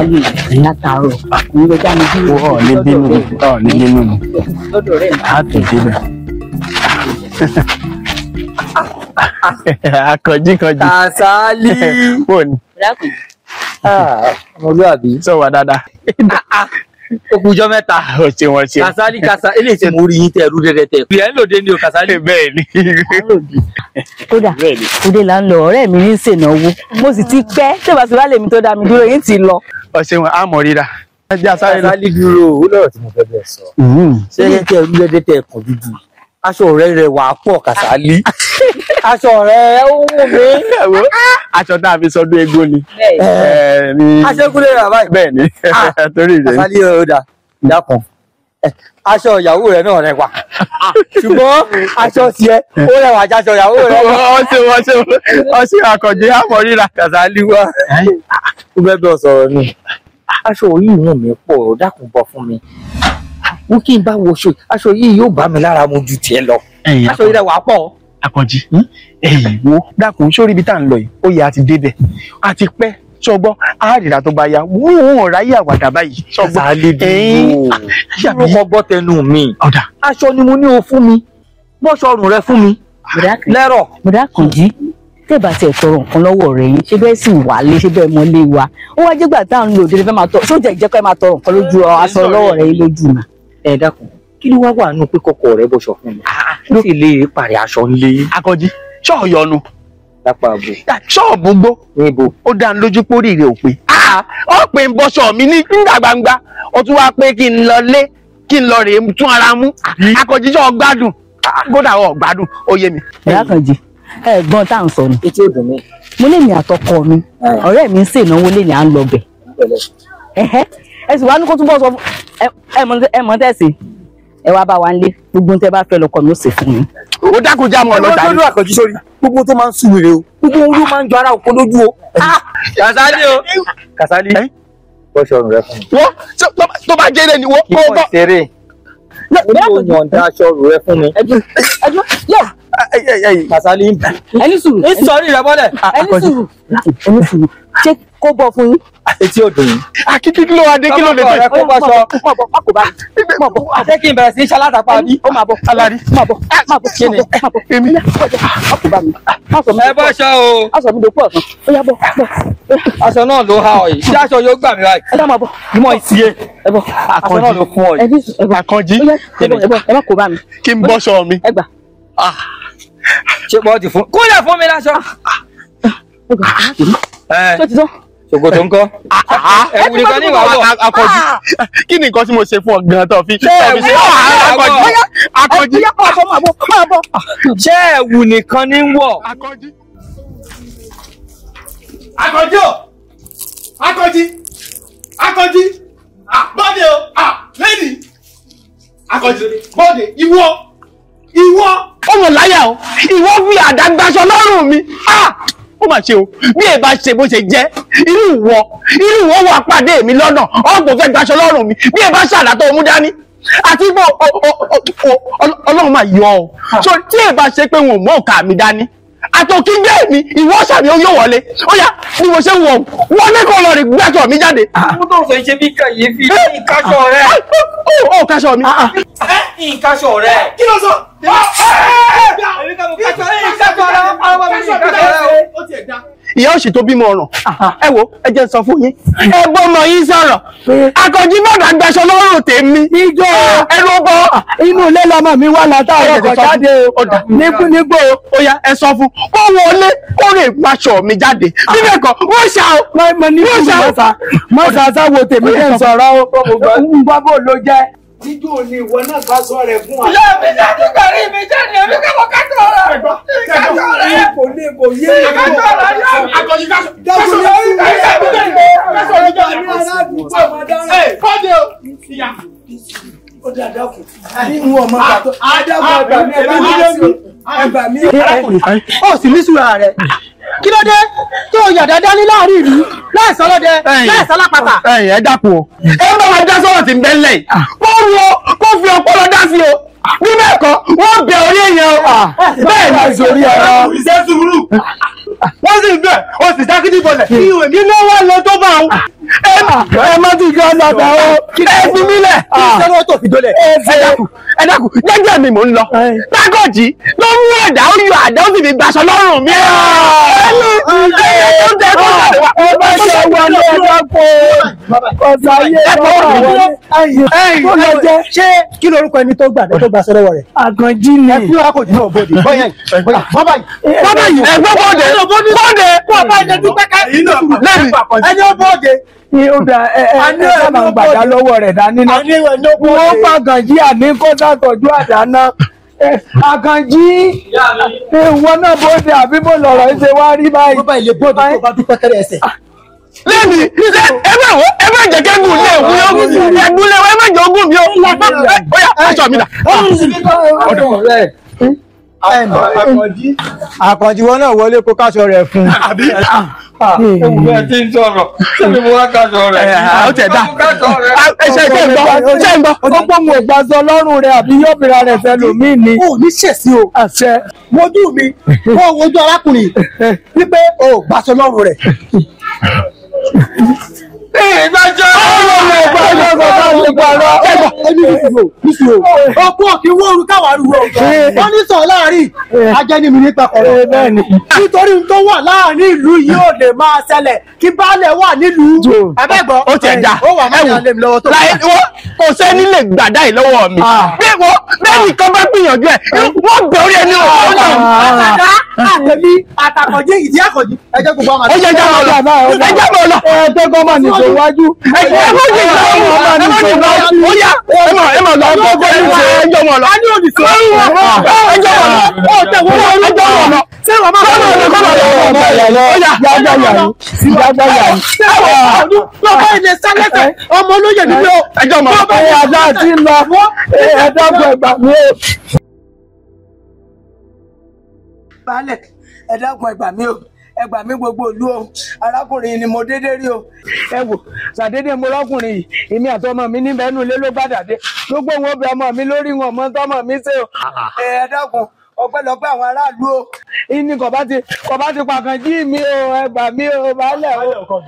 Kàsálí látàárọ̀ òun ló dá mi dúró. Ó ní bínú ọ ní bínú mi. Lọ́dọ̀ rẹ̀ mi. A tún débẹ̀. Akànjí kanjí. Kàsálí. Bó ni? Ọmọlúwàbí. Sọ wà dáadáa. Ó kú ọjọ́ mẹ́ta. Ó ṣe wọ́n ṣe. Kàsálí Kàsálí eléyìí tí mo rí yín tẹ ẹrú dẹdẹ tẹ. Ìyẹn ń lòde ni o Kàsálí. Bẹ́ẹ̀ ni. Kódà òde là ń lọ, ọ̀rẹ́ mi ní ṣènáwó. Mo sì ti pẹ́ tí ìbá ti bá lèmi tó dá mi dúró yín ti lọ. Ọ̀sẹ̀ wọn á mọ̀ ríra. Ẹ jẹ́ asáré lọ. Kàsálí dúró, ó lọ́rọ̀ tí mo fẹ́ bẹ̀ sọ. Ṣé ẹ tẹ ẹrú dẹdẹ tẹ ẹ̀kọ́ dúdú? Aṣọ rẹ rẹwà pọ̀ Kàsálí. Aṣọ rẹ ó wù mí. Aṣọ tá a fi sọdún eégún ni. Aṣọ eégún lè rà báyìí. Bẹ́ẹ̀ ni. Torí rẹ̀. Kàsálí ó dà dákun. Aṣọ ìyàwó rẹ náà rẹwà. Ṣùgbọ́n aṣọ tiẹ̀ ó rẹwà jáṣọ ìyàwó rẹ. Ọṣẹ Àkànjí á mọ̀ ríra. Kàsálí wá. Ó fẹ́ bẹ́ẹ̀ sọ̀rọ̀ ni. Aṣọ yìí wù mí pọ̀, dákun bọ̀ fún mi. Wọ́n kí n bá wo aṣọ yìí yóò bá mi lára mu ju tiẹ̀ lọ. Aṣọ yìí rẹwà pọ̀. Àkànjí ẹ̀yìn wo dákun sórí ibi tá à ń lọ yìí ó yẹ àti débẹ̀ àti pẹ́ sọgbọ́ àárìrà tó bá ya wọ́n ò ráyè àwàdà báyìí sọgbọ́. Kàsálí dúró kọ́ gbọ́ tẹnu mi. Aṣọ ni mo ní o fún mi, bọ́ṣọ ọrùn rẹ fún mi. Lẹ́rọ̀. Bùdá Àkànjí tẹ́ bá tiẹ̀ tọrọ nǹkan lọ́wọ́ rẹ̀ yín ṣé bẹ́ẹ̀ sì wà lé ṣé bẹ́ẹ̀ mọ́lé wa ó wá jẹ́gbà tá à ń lò òde fẹ́ máa tọ sójà ìjẹ́kọ́ ẹ máa tọrọ nǹkan lójú aṣọ lọ́wọ́ rẹ̀ yín lójú mà. Ẹ dákun, kí ló wá wà nù pé kọkọ rẹ bọṣọ fún mi? Ó sì lè parí aṣọ ńlé. Àkànjí ṣọ́ọ̀ yọnu. Lápá àbò. Ṣọ́ọ̀bù gbó. Níbo? Ó dá lójú pórí rẹ̀ ò pé. Ó pè ń bọ́ṣọ mi nígbà gbangba. Ó tún wá pé kí n lọ lé kí n lọ rèé tún ara mú. Àkànjí ṣọ́ọ̀ gbádùn. Kódà ọ̀ gbádùn, ó yé mi. Bùdá Àkànjí ẹ̀gbọ́n tá à ń sọ ni. Etí ò dùn mí. Mo lè ní àtọkọ mi, ọ̀rẹ́ mi ń ṣènáwó lè ní à ń lọ bẹ̀. Ẹ sì wá ní kó túbọ̀ sọ ẹ mọ̀ tẹ̀sí. Ẹ wá bá wa nílé, gbogbo tẹ bá fẹ́ lọ́kọ mi ó ṣe fún mi. Ó dákun já mọ́ ọlọ́jà ni. Lọ́dún Àkànjí sórí, gbogbo tó máa ń sùn rè o, gbogbo ohun ló máa ń jọ ara òkú lójú o. Kàsálí o. Kàsálí. Bọ́ṣọ ọrùn rẹ fún mi. Wọ́n tó bá jẹ́rẹ̀ ni wọ́n. Kí wọ́n ṣeré. Ó yọ̀ǹda aṣọ ọrùn rẹ fún mi. Kàsálí. Ẹni sùúrù. Ń sọrí rẹ bọ́lẹ̀. Ẹni sùúrù. Ẹni sùúrù. Ṣé kó bọ̀ fún yín? Etí ò dùn yín. Akíkí kí ló wá dé kí ló lè tẹ̀? Kó bọ́ sọ. Ṣé kí n bẹ̀rẹ̀ sí í ṣalátàpá bí? Ó máa bọ̀. Alárí. Máa bọ̀. Máa bọ̀. Kí ni? Máa bọ̀. Èmi. Ẹ bọ́ ṣọ o. Aṣọ mi dòpọ̀ ọ̀sán. Ó yá bọ̀. Aṣọ náà ló há ọ yìí. Ṣé aṣọ yóò gbà mí báyìí? Ẹ dá máa bọ̀. Ìmọ̀ ìsìyẹ. Ẹ bọ̀. Aṣọ náà ló fún ọ yìí. Àkànjí. Ẹ má kó bá mi. Kí n bọ́ ṣọ mi. Ẹ gbà. Ṣé bọ́ọ̀dì fún? Kúlẹ̀ fún mi láṣọ. Ṣé ti tán? Ṣòkòtò ńkọ́? Ẹ̀wù nìkan ní ìwà wọ̀. Àkànjí, kí ni nǹkan tí mo ṣe fún ọ gan-an tó fi? Àkànjí. Ṣé ẹ̀wù nìkan ní wọ̀? Àkànjí. Àkànjí o! Àkànjí! Àkànjí! Bọ́dé o! Lẹ́nì! Àkànjí! Bọ́dé! Ìwọ! Ìwọ! Ọmọ láyà o! Ìwọ fi àdá gbaṣọ lọ́rùn mi! Ó mà ṣe o, bí ẹ bá ṣe bó ṣe jẹ́, irú ìwọ wà pàdé mi lọ́nà, ọ̀gbọ̀n fẹ́ gbaṣọ lọ́rùn mi, bí ẹ bá ṣàdá tó mú dání, àti bó Ọlọ́run máa yọ ọ. So tí ẹ bá ṣe pé wọn ò mọ ọ̀ka mi dání, àtòkígbé mi, ìwọ ṣàmì ó yóò wọlé, ó yá bí mo ṣe wọ̀ wọlé kó lọ rí gbaṣọ mi jáde. Mo tó sọ ṣe bí kàyéfì ìkaṣọ rẹ. Ó kaṣọ mi. Ìkaṣọ rẹ. Kí ló sọ? Ìyá òṣì tó bímọ ọ̀ràn, ẹ wo ẹ jẹ́ sọ fún yín, ẹ bọ́mọ yín sọ̀rọ̀, Àkànjí bọ̀dà gbaṣọ lọ́rùn tèmi, ẹnu bọ́ inú ilé lọmọ mi wà látàárọ̀ kò jáde nígbò. Ó yá ẹ sọ fún kó wọlé kó lè gbaṣọ mi jáde, bí bẹ́ẹ̀ kọ́ wọ́n ṣá o. Mo ní kí mọ́sá sáwo tèmi lè sọ̀rọ̀ o, ń gbọ́ bó ló jẹ́. Jíjó ni ìwọ náà ká sọ rẹ̀ fún wa. Ìyá mi jáde kárí mi jáde, èmi kò mọ kátó rẹ̀. Kátó rẹ̀. Kò lè kò yé mi. Kátó rẹ̀. Àkànjí kásọ̀. Dákun ní Kásọ̀ rẹ̀ jáde. Kọ́dé o. Ìyá. Ó dá dákun. Nínú ọmọ kàtó. Adágún ẹgbà mi ẹgbà mi. Ó sì ní sùúrù rẹ̀. Kí ló dé tó yàdá dání láàrin ìlú láìsọ lọ́dẹ láìsọ lápáta. Ẹ dákun o, ẹ bá wa dá sọ̀rọ̀ tí ń bẹ́ lẹ̀ yìí, kó wo kó fi ọpọlọ dá sí o, bí bẹ́ẹ̀ kọ́ wọ́n bẹ orí èèyàn o. Bẹ́ẹ̀ ni sórí ẹ̀rọ. Iṣẹ́ sùúrù. Wọ́n sì ń bẹ̀, o sì dákìtì bọ̀lẹ̀. Kí ló wá lọ tó bá wọn? Ẹ má ti gbọ́ lọ́dọ̀ o. Ẹ fi mí lẹ̀. Kí sẹ́wọ́n tó fi dólẹ̀. Ẹ dákun, jẹ́jẹ́ mi mò ń lọ. Tágọ̀jì ló mú àdá, ó yọ àdá, ó sì fi gbaṣọ lọ́rùn mi. Ẹ bá ṣe wọlé ẹ dákun. Ọ̀sà ayé ẹ lọ jẹ́. Ṣé kí lorúkọ ẹni tó gbà tó gbaṣọ lọ́wọ́ rẹ̀? Àkànjí ni. Ẹ fún Akànjí náà bóde. Bọ́yá yìí. Bọ́bá yìí. Bọ́bá yìí. Ẹ̀gbọ́n bóde. Bóde. Bọ́bá yìí lẹ́nu pẹ́kẹ́. Ẹni ó bóde. Ní ó da ẹ ẹ ẹ sábà ń gbàdá lọ́wọ́ rẹ̀ dání náà. Wọ́n fàgànjí àní kó sàtọ̀jú àdáná. Àkànjí ìwọ náà bóde àbí bó lọ̀rọ̀ ṣe wá rí báyìí. Bọ́bá ilé bóde tó bá dúpẹ́ kẹ́rẹ́ ẹsẹ̀. Lẹ́mi ẹ má wọ ẹ má jẹ́ kẹ́gùn lé ògùn ẹ̀gùn lé ẹ má jẹ́ ogún mi ó ó yá aṣọ mi dà. Àkànjí wọn náà wọlé kó káṣọ rẹ̀ fún un. Ewu bẹ́ẹ̀ ti ń sọ̀rọ̀, ṣé mi mo wá káṣọ rẹ̀? Ó tẹ̀ dá. Ṣé ń gbọ́? Ṣé ń gbọ́? Ó pọ̀ mọ̀ ìgbàsọ lọ́rùn rẹ̀ àbí yóò fira rẹ̀ sẹ́lòmíì ni. O ní ṣèṣì o. Àṣẹ. Mojú mi, kó o wojú arákùnrin wípé o ò gbàsọ lọ́rùn rẹ̀. Ìgbàjọ́ Ọkọ̀ kí wọ́n rú káwà rú o. Wọ́n ní sọ láàrin ajẹ́nimi nípa kọ̀rọ̀. Nítorí tó wà láàrin ìlú yìí ò lè máa ṣẹlẹ̀ kí baálẹ̀ wà nílùú. Abẹ́gbọ́. Ó tiẹ̀ dá. Ó wà máa yà lé mi lọ́wọ́ tó. Láyé wọ́n kò sẹ́ni lè gbàdá yìí lọ́wọ́ mi. Bẹ́ẹ̀ nìkan bá gbìyànjú ẹ̀ wọ́n bẹ̀ orí ẹni òun náà. Àtàdá àtẹ̀mí àtàkọ̀jẹ́ ìdí àkọ̀jí. Ẹ jẹ́ gbogbo àwọn Ó yẹ ẹja mọ̀ lọ. Ẹja mọ̀ lọ. Ẹ tó kọ́ mà nìṣó wájú. Ẹ mọ̀ ní ìlọ. Ẹ mọ̀ ní ìlọ. Ó yá ẹ mọ̀ ẹ mọ̀ lọ. Ẹjọ́ mọ̀ lọ. Ẹjọ́ mọ̀ lọ. Ẹjọ́ mọ̀ lọ. Ṣé wọ́n máa Kọ́ mọ̀ lọ kọ́ mọ̀ lọ. Ó yá. Yájá yàrá. Yájá yàrá. Lọ́kọ́ ilé sálẹ́sẹ̀ ọmọ olóyè nílé o. Ẹjọ́ mọ̀ lọ. Ẹ àdá ti ń lọ. Ẹ dákun ẹ gbà mí o. Baálẹ̀ ẹ dákun ẹ gbà mí o, ẹ gbà mí gbogbo ìlú o, arákùnrin ni mo dédé rí o. Ẹ wò ṣàdédé mo rọ́kùnrin yìí, èmi àtọmọ mi níbẹ̀ nù lé ló bá dàdé ló gbóhùn ó bẹ ọmọ mi lórí wọn mọ tọmọ mi ṣe o. Ẹ dákun ọpẹ́lọpẹ́ àwọn aráàlú o, ìní kò bá ti pàkànjí mi o, ẹ gbà mí o baálẹ̀ o.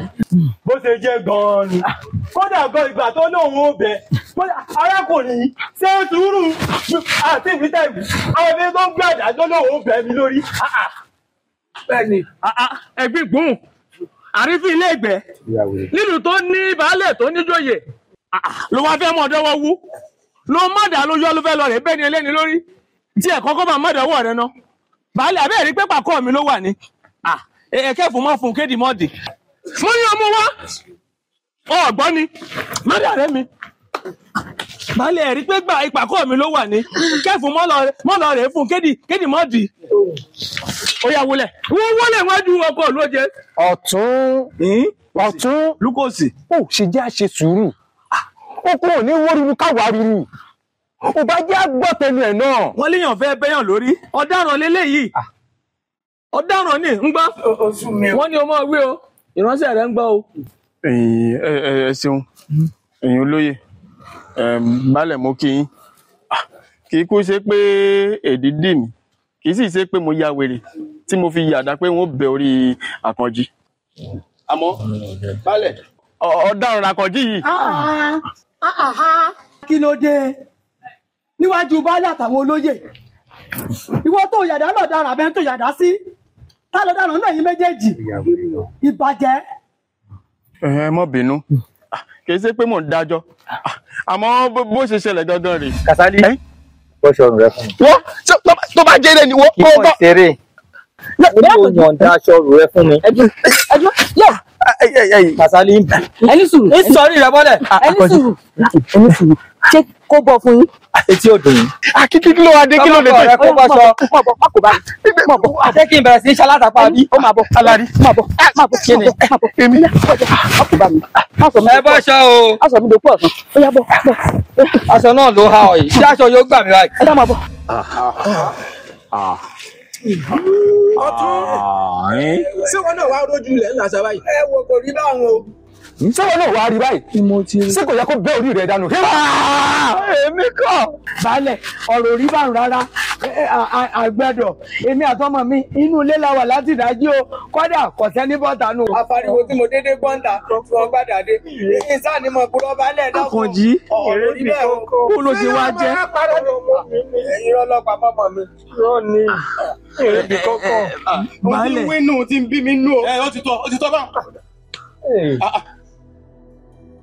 Bó ṣe jẹ́ gan-an ni kódà gan ìgbà tó lóun ó bẹ arákùnrin yìí ṣé sùúrù àti ìfítẹ́ẹ̀mù àwọn ẹbí tó ń gbé àdá tó lóun ó bẹ mi lórí. Bẹ́ẹ̀ni. Ẹgbẹ́ gbóhùn àrífín ilé ìgbẹ́ nílùú tó ní baálẹ̀ tó níjòyè ló wá fẹ́ mọ̀ ọ̀dọ́wọ́ wú ló mọ̀dà ló yọ ló fẹ́ lọ rẹ̀ bẹ́ẹ̀ ni ẹlẹ́ni lórí tí ẹ̀ kọ́kọ́ máa mọ̀dà ọwọ́ rẹ ná baálẹ̀ àbẹ́ẹ̀ rí pé pàkọ́ mi ló wà ní ẹ̀kẹ́ fún mọ́ fún kéde mọ́ọ̀dì mo ní ọmọ wa ọgbọ́n ni mọ́dà rẹ mi baálẹ̀ ẹ̀rí pé gba ìpàkọ́ mi ló wà ní kẹ́fù mọ́lọ rẹ̀ fún kéde mọ́ọ̀dì ó yá wọlé wọ́n wọlé wájú ọkọ̀ ló jẹ. Ọ̀tún ọ̀tún lukosi. Ó ṣe jẹ́ àṣe sùúrù, ó kúrò ní wóríru káwá ríru, ó bá jẹ́ àgbọ̀tẹnu ẹ̀ náà. Wọ́n léèyàn fẹ́ bẹ́yàn lórí ọ̀daràn lélẹ́yìí ọ̀daràn ni ń gbọ́ wọ́n ní o máa wí o ìránṣẹ́ rẹ̀ ń gbọ́ o. Ẹ̀yin ẹ ṣeun ẹ̀yin olóye, baálẹ̀ mo kí yín. Kì í kú ṣe pé èdè dì mí, kì í sì ṣe pé mo ya wèrè tí mo fi yàdá pé wọ́n bẹ orí Àkànjí. Àmọ́ baálẹ̀ ọ̀daràn Àkànjí yìí. Kí ló dé níwájú baálé àtàwọn olóyè ìwọ tó yàdá náà dára abẹ́ tó yàdá sí tá ló dára náà yín méjèèjì ìbàjẹ́. Ẹ má bínú, kì í ṣe pé mò ń dájọ́, àmọ́ bó ṣe ṣẹlẹ̀ gangan rèé. Kàsálí bọ́ṣọ ọrùn rẹ fún mi. Wọ́n tó bá jẹ́rẹ̀ ni wọ́n kí wọ́n ṣeré. Ó yọ̀ǹda aṣọ ọrùn rẹ fún mi. Kàsálí Ẹni sùúrù. ń sọrí rẹ bọ́lẹ̀. Ẹni sùúrù. Ẹni sùúrù. Ṣé kó bọ̀ fún yín? Etí ò dùn yín. Kí ló wá dé, kí ló lè Ọkọ rẹ tó? kó bọ́ṣọ. Mọ̀ bọ̀, má kò bá mi. Mọ̀ bọ̀. Ṣé kí n bẹ̀rẹ̀ sí í ṣalátàpá bí? Ó máa bọ̀. Alari. Má bọ̀. Má bọ̀. Kí ni? Má bọ̀. Èmi. Má kò bá mi. Má sọ mi. Ẹ bọ́ṣọ o. Má sọ mi dòkú ọ̀sán. Ó yá bọ̀. Bọ̀. Aṣọ náà ló há ọ yìí. Ṣé aṣọ yóò gbà mí báyìí? Ẹ dá máa bọ̀. Ṣé wọn náà wá rójú ilẹ̀ ńlá sábà yìí. Ẹ wo kò rí báwọn o. Ṣé wọn náà wàá rí báyìí? Ṣé kò yẹ kó bẹ́ orí rẹ̀ dànù? Èmi kọ́. Baálẹ̀ ọ̀rọ̀ rí báwọn rárá. Àgbẹ̀dọ̀ èmi àtọmọ mi inú ilé la wà láti ìdájí o, kọ́dà kò sẹ́ni bọ́ta nù. Afariwo tí mo dédé gbọ́ǹta tí wọ́n gbàdá dé. Ìsá ni mo kúrọ́ balẹ̀ dákun. Àkànjí kó ló ṣe wá jẹ́. Irọ́ lọ́pàá mọ́mọ́ mi. Irọ́ ni ìrèbí kọ́kọ́. Mo ti ń wínú tí ń bí mi nú o. Ẹ ó ti tọ́, ó ti tọ́ báwọn.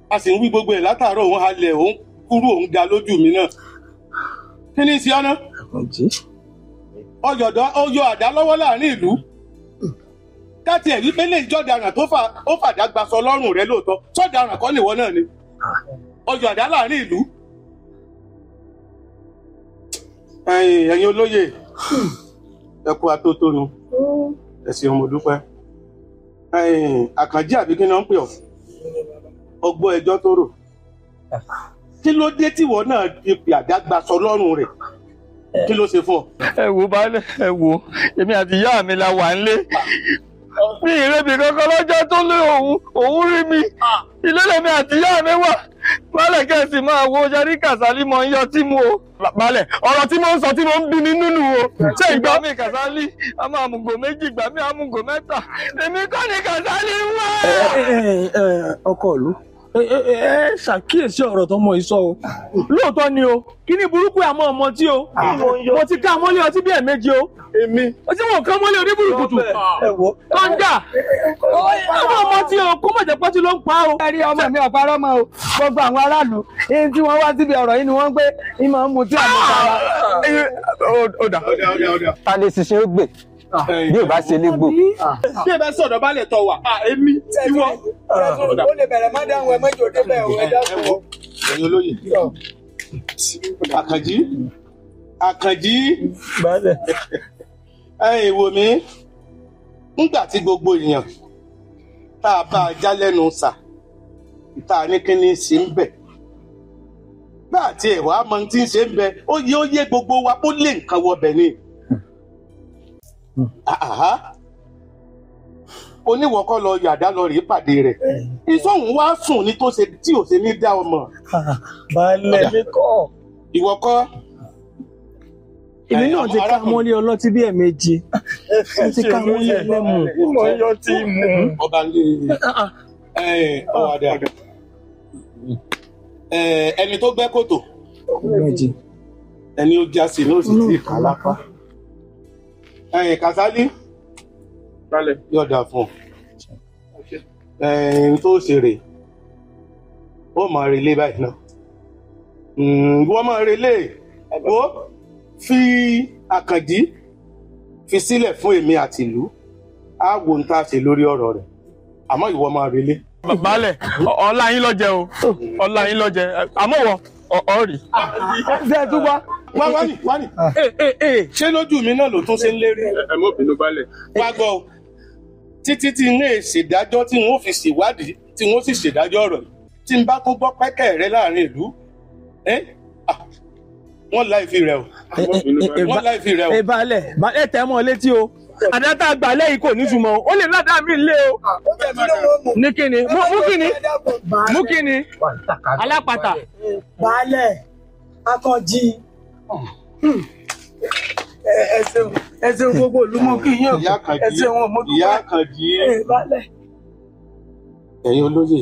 A sì ń wí gbogbo ẹ̀ látàárọ̀, òun halẹ̀, òun kúrú, òun ga lójú mi náà. Kí ni ṣe ọ́nà? Ọyọ àdá lọ́wọ́ láàrin ìlú. Káàtì ẹ̀ wípé lè jọ́daràn tó ó fàdá gbaṣọ lọ́rùn rẹ lóòótọ́. Sọ́daràn kọ́ nìwọ náà ni. Ọyọ àdá láàrin ìlú. Ẹ̀yin olóyè, ẹ kú atótónu, ẹ ṣeun, mo dúpẹ́. Àkànjí àbí kí ni wọ́n ń pè ọ́? Ọgbọ́n ẹjọ́ tó rò. Kí ló dé tíwọ náà fi fi àdá gbaṣọ lọ́rùn rẹ̀? Kí ló ṣe fún ọ? Ẹ wo baálé, ẹ wo, èmi àti ìyá mi la wà nílé. Mi ìrẹ́bì kankan lọ́jọ́ tó lé òun rí mi. Ilé lèmi àti ìyá mi wà. Baálé kẹ́sì máa wo Ṣadé Kàsálí mọ̀ ń yọ tí mo. Baálé, ọ̀rọ̀ tí mo ń sọ tí mo ń bí mi nínú o. Ṣé ìgbà mi Kàsálí, a máa mùgò méjì, ìgbà mi àmùgò mẹ́ta. Èmi kọ́ ni Kàsálí wá. Ọkọ ìlú, ẹ ṣàkíyèsí ọ̀rọ̀ tó mọ ìsọ o. Lóòótọ́ ni o, kí ni burúkú àmọ́ ọmọ tí o. Mo ti ká mọ́lé ọtí bí ẹ̀ẹ̀mejì o. Èmi. O ti wọn kán mọ́lé oníburúkutu. Kọ́ńdà. Ọmọ ọmọ tí o, kó mọ̀jẹ̀ pọ́tí ló ń pa o. Ẹ rí ọmọ mi ọ̀parọ́ mọ́ o, gbogbo àwọn aráàlú èyí tí wọ́n wá síbi ọ̀rọ̀ yìí ni wọ́n ń gbé ìmọ̀ ń mutí àmọ́ sára. Ta lè ṣiṣẹ́ ó gbè bí o bá ṣe légbò. Bí ẹ bá sọ̀rọ̀ bá lè tọ̀ wá, èmi ìwọ. Ó lè bẹ̀rẹ̀ má dáhùn ẹ mọ́jọ débẹ̀ o, ẹ dáhùn o. Ẹ̀yin olóyè, Àkànjí, Àkànjí, ẹ̀yin wò mí, nígbà tí gbogbo èèyàn tá a bá a já lẹ́nu sà, tá a ní kíní sí ń bẹ̀. Bá àti ẹ̀wà mọ tí ń ṣe ń bẹ, ó yé gbogbo wa kó lé nǹkan wọbẹ̀ ni. Oníwọ̀kọ́ lọ yàdá lọ rèé pàdé rẹ̀. Ìsọ̀hún wá sùn ní tó ṣe tí ò ṣe ní dá ọmọ. Baálé mi kọ́. Ìwọ kọ́. Èmi náà ti ká mọ́lé ọlọ́tí bí ẹ̀ẹ̀mejì. Mo ti ká mọ́lé ẹlẹ́mu. Mo yọ tí mu. Ọba ń lé ọ̀wádà. Ẹni tó gbẹ́ kòtò. Ẹni ó já sí ní òsì tí ì kà lápá. Kàsálí yóò dáa fún ọ. Tó ṣe rè ó máa relé báyìí náà. Wọ́n máa relé, ó fi Àkànjí fi sílẹ̀ fún èmi àti ìlú, á wo ohun tá a ṣe lórí ọ̀rọ̀ rẹ̀, àmọ́ ìwọ máa relé. Baálẹ̀, ọlá yín ló jẹ o, ọlá yín ló jẹ, àmọ́ wọ ọ rí. Ṣé ẹ tún wá? Wá wá ní wá ní. Ṣé lójú mi náà ló tún ṣe ń lérí? Ẹ mọ̀ bínú baálẹ̀. Wá gbọ́ o, títí tí n lè ṣèdájọ́ tí n ó fi ṣèwádìí tí n ó sì ṣèdájọ́ ọ̀rọ̀ yìí, tí n bá tó gbọ́ pẹ́kẹ́ rẹ láàrin ìlú, wọ́n láì fi rẹ o. Wọ́n láì fi rẹ o. Ẹ baálẹ̀, baálẹ̀ tẹ́ mọ́ létí o. Àdá tá a gbà lẹ́yìn kò ní túmọ̀ o, ó lè ládàá mi lé o. Ní kíni? Mú kíni? Mú kíni? Alápàtà. Baálẹ̀, Àkànjí. Ẹ ṣeun, ẹ ṣeun gbogbo ìlú, mo kí yín o. Ẹ ṣeun, mo dúpẹ́. Ìyá Àkànjí. Ẹ̀yin olóyè,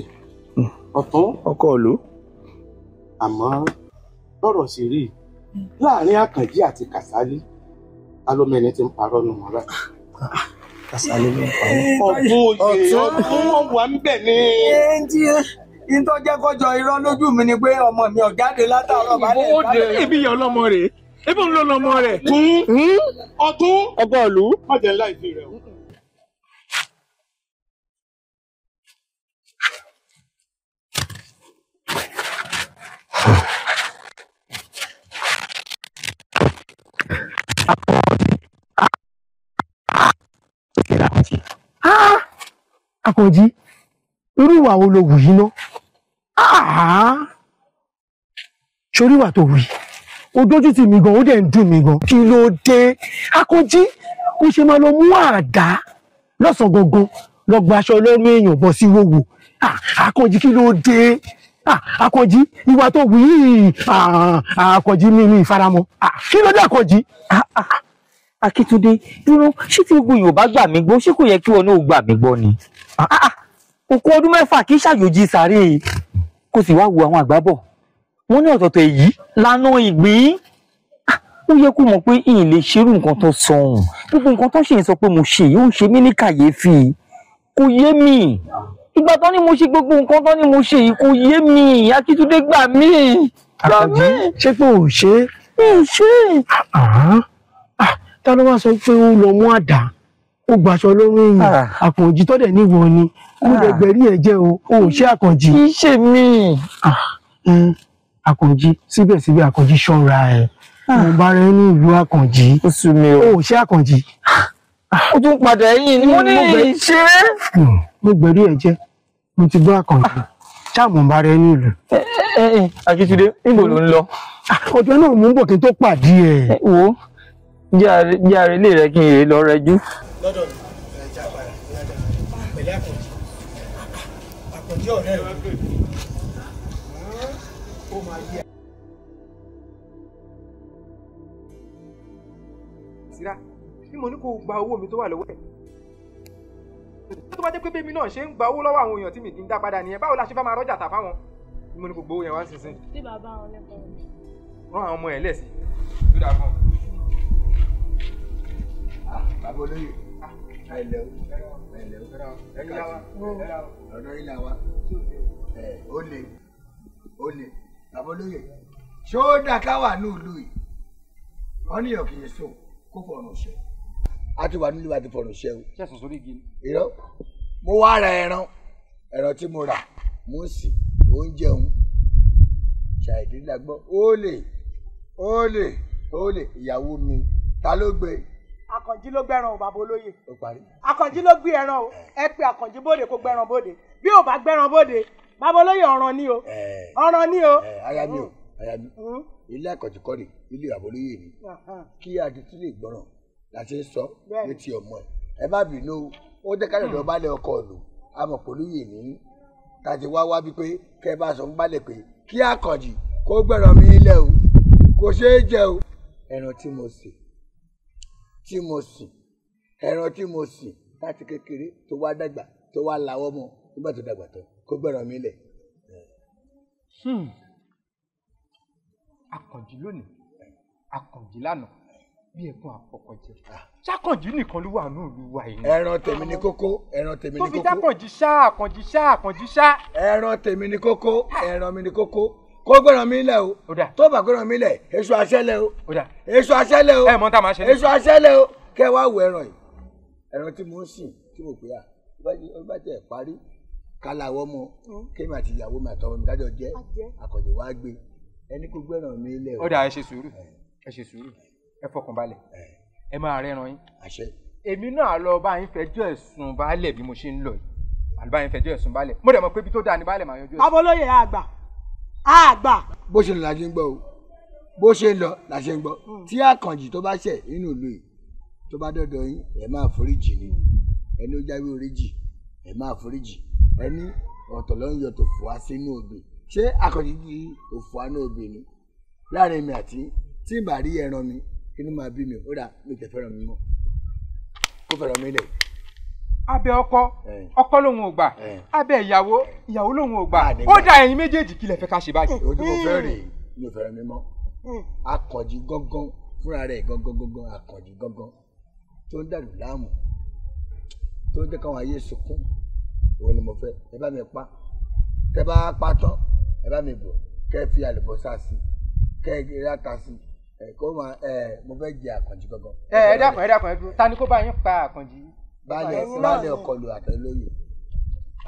ọ̀tún. Ọkọ ìlú. Àmọ́ lọ́rọ̀ sì rí láàrin Àkànjí àti Kàsálí, alómẹni ti ń parọ́ nù wọ́n báyìí. Kàsálí ló ń parọ́. Ọ̀tún oyè ọ̀tún wọn wà ń bẹ̀ ni. Ìtọ́ jẹ́ kọjọ irọ́ lójú mi ni pé ọmọ mi ò jáde látàárọ̀ balẹ̀. Ibi ìyá ọlọ́mọ rẹ̀, ibi òun ló lọ́mọ rẹ̀. Ọ̀tún ọkọ ìlú. Má jẹ́ láì fi rẹ̀ o. Àkànjí, irú ìwà wo lo wù yìí ná? Sórí ìwà tó wù yìí, ó dójú tì mí gan, ó dẹ̀ ń dùn mí gan. Kí ló dé? Àkànjí, ó ṣe máa lọ mú àdá lọ́sàn-án gangan lọ gba aṣọ ọlọ́run èèyàn bọ́ sí wòwò. Àkànjí, kí ló dé? Àkànjí ìwà tó wù yìí Àkànjí mi ìfaramọ́ kí ló dé Àkànjí. Akíntúndé dúró, ṣé tí gbogbo Yorùbá gbà mí gbọ́, ṣé kò yẹ kí wọn náà gbà mí gbọ́ ni? Òkú ọdún 6 kì í ṣàjòjì sàárè, kò sì wá wo àwọn àgbà bọ̀ wọ́n ní ọ̀tọ̀ọ̀tọ̀ èyí lánà ìgbín. Ó yẹ kó mọ̀ pé ìyìn lè ṣerú nǹkan tó sọ̀hún, gbogbo nǹkan tó ṣe ń sọ pé mo ṣe yìí ó ń ṣe mí ní kàyéfì, kò yé mi. Ìgbà tán ni mo ṣe gbogbo nǹkan tán ni mo ṣe yìí kò yé mi. Akíntúndé gbà mí. Àkànjí ṣé pé ò ṣe é? Mi ò ṣe é. Ta ló wá sọ pé ó lọ mú àdá ó gbaṣọ lórí èèyàn? Àkànjí tó dẹ̀ níwọ ni mo lè gbẹ̀rí ẹ̀ jẹ́ o, ò ṣe Àkànjí. Kì í ṣe mi. Àkànjí síbẹ̀síbẹ̀ Àkànjí ṣọ́ra ẹ̀, mo bá rẹ ní ìlú Àkànjí. Ó sú mi o. Ò ṣe Àkànjí. Ó tún padà ẹ̀yìn ni mo ní ìṣe. Mo gbẹ̀rí ẹ̀ jẹ́, mo ti gbọ́ Àkànjí, ṣáà mo bá rẹ ní ìlú. Akíntúndé níbo ló ń lọ? Ọjọ́ náà mò ń bọ̀ kí n tó pàdé ẹ̀. Wo jẹ́ ààrẹ ilé rẹ kí n rè lọ rẹjú. Lọ́dọ̀ mi ẹja padà pẹ̀lú Àkànjí. Àkànjí ọ̀rẹ́ rẹ̀ ó máa yẹ. Síra bí mo ní kó gba owó mi tó wà lọ́wọ́ ẹ̀, tó bá jẹ́ pé bẹ́ẹ̀ mi náà ṣe ń gba owó lọ́wọ́ àwọn èèyàn tí mi kì í dá padà nìyẹn, báwo la ṣe fẹ́ máa rọ́jà tà fáwọn? Bí mo ní kó gbowó yẹn wá sísìn. Tí bàbá wọn lẹ́kọ̀ọ́ rán àwọn ọmọ ẹ̀ lẹ́sìn tó dáa fún ọ. Bàbá olóyè, ẹlẹ o, ẹlẹ o, ọ̀dọ̀ yìí là wa, ó le, ó le. Bàbá olóyè, ṣé ó dá ká wà ní ìlú yìí? Wọ́n níyàn kì í sùn kó fọ̀rùn ṣẹ. A ti wà nílùú àti fọ̀rùn ṣẹ o. Ṣé ẹ̀sùn sórí igi ni? Irọ́, mo wá ra ẹran, ẹran tí mo rà, mo ń sìn, ó ń jẹun. Ṣàìdí làgbọ́, ó lè, ó lè, ó lè, ìyàwó mi, ta ló gbé? Àkànjí ló gbẹran o, bàbá olóyè. Ó parí. Àkànjí ló gbé ẹran o, ẹ pé Àkànjí bóde kó gbẹran bóde. Bí ò bá gbẹran bóde, bàbá olóyè ọ̀ràn ni o. Ọ̀ràn ni o. Aya mi o, aya mi. Ilé Àkànjí kọ́ ni, ilé bàbá olóyè ni. Kí adití lè gbọ́ràn la ṣe ń sọ létí ọmọ ẹ̀. Ẹ má bínú o, ó jẹ́ ká lọ́dọ̀ balẹ̀ ọkọ ìlú, a mọ̀ pé olóyè ní. Ta ti wá wá bí pé kẹ́ ẹ bá sọ fún balẹ̀ pé kí Àkànjí kó gbẹran mi ilẹ̀ o, kò ṣeé jẹ o. Ẹran tí mo sè tí mo sìn, ẹran tí mo sìn láti kékeré tó wá dàgbà tó wá lawọ́ mọ́ nígbà tó dàgbà tán kó gbẹ̀ràn mi lẹ̀. Àkànjí lónìí, Àkànjí lánàá, bí ẹkún àpọ̀kọ̀jẹ. Ṣàkànjí nìkan ló wà ní ìlú wa yìí. Ẹran tèmi ní kókó, ẹran tèmi ní kókó. Tó fi dákànjí ṣá, Àkànjí ṣá, Àkànjí ṣá. Ẹran tèmi ní kókó, ẹran mi ní kókó. Kó gbẹ̀ràn mi lẹ̀ o, tó bá gbẹ̀ràn mi lẹ̀, èso aṣẹ́lẹ̀ o, èso aṣẹ́lẹ̀ o, èso aṣẹ́lẹ̀ o. Kẹ́ wá wo ẹran yìí, ẹran tí mo ń sìn tí mo pè á, ó bá tẹ̀ parí, kálá wọ́ mọ́, kémi àti ìyàwó mi àtọmọ mi kájọ jẹ́, Àkànjí wá gbé, ẹni kó gbẹ̀ràn mi lẹ̀ o. Ó dà, ẹ ṣe sùúrù, ẹ ṣe sùúrù, ẹ fọkàn balẹ̀, ẹ máa rẹ́ran yín. Èmi náà lọ bá yín fẹjọ́ ẹ̀sùn baálẹ̀ bí mo ṣe ń lọ yìí, àlùbá yín fẹjọ́ ẹ̀sùn baálẹ̀, mo dẹ̀ mọ̀ pé ibi tó dáa ni baálẹ̀ máa yanjú ẹ̀sùn. Bàbá olóyè àgbà àgbà. Bó ṣe ń lọ la ṣe ń gbọ́ o, bó ṣe ń lọ la ṣe ń gbọ́. Tí Àkànjí tó bá ṣẹ̀ nínú ìlú yìí tó bá dọ̀dọ̀ yín, ẹ máa foríjì ni, ẹni ó jáwé oríjì ẹ máa foríjì, ẹni ọ̀tọ̀ ló ń yọ tó fò wá sínú obì. Ṣé Àkànjí di òfò àánú obì ni? Láàrin mi àti tí n bá rí ẹran mi inú máa bí mi, ó dà mi tẹ̀ fẹ́ràn mi mọ́, kó fẹ́ràn mi lẹ̀. Abẹ ọkọ, ọkọ lòun ò gbà, abẹ ìyàwó, ìyàwó lòun ò gbà. Ó dà, ẹ̀yin méjèèjì kí lẹ fẹ́ ká ṣe báyìí. Ojú mo fẹ́ rèé, mi ò fẹ́ràn mi mọ́. Àkànjí gángan fúnra rẹ̀ gángan gángan, Àkànjí gángan tó ń dàlù láàmú tó ń jẹ́ káwọn ayé sunkún, òun ni mo fẹ́. Ẹ bá mi pa, tẹ bá pa tán ẹ bá mi bò, kẹ́ fi àlùbọ́sà sí, kẹ́ ráta sí, ẹ kó máa ẹ mo fẹ́ jẹ Àkànjí gángan. Ẹ dákun, ẹ dákun, ẹ dúró, ta ni kó bá yín pa Àkànjí? Baálẹ̀ ọkọlù àtẹlóyè,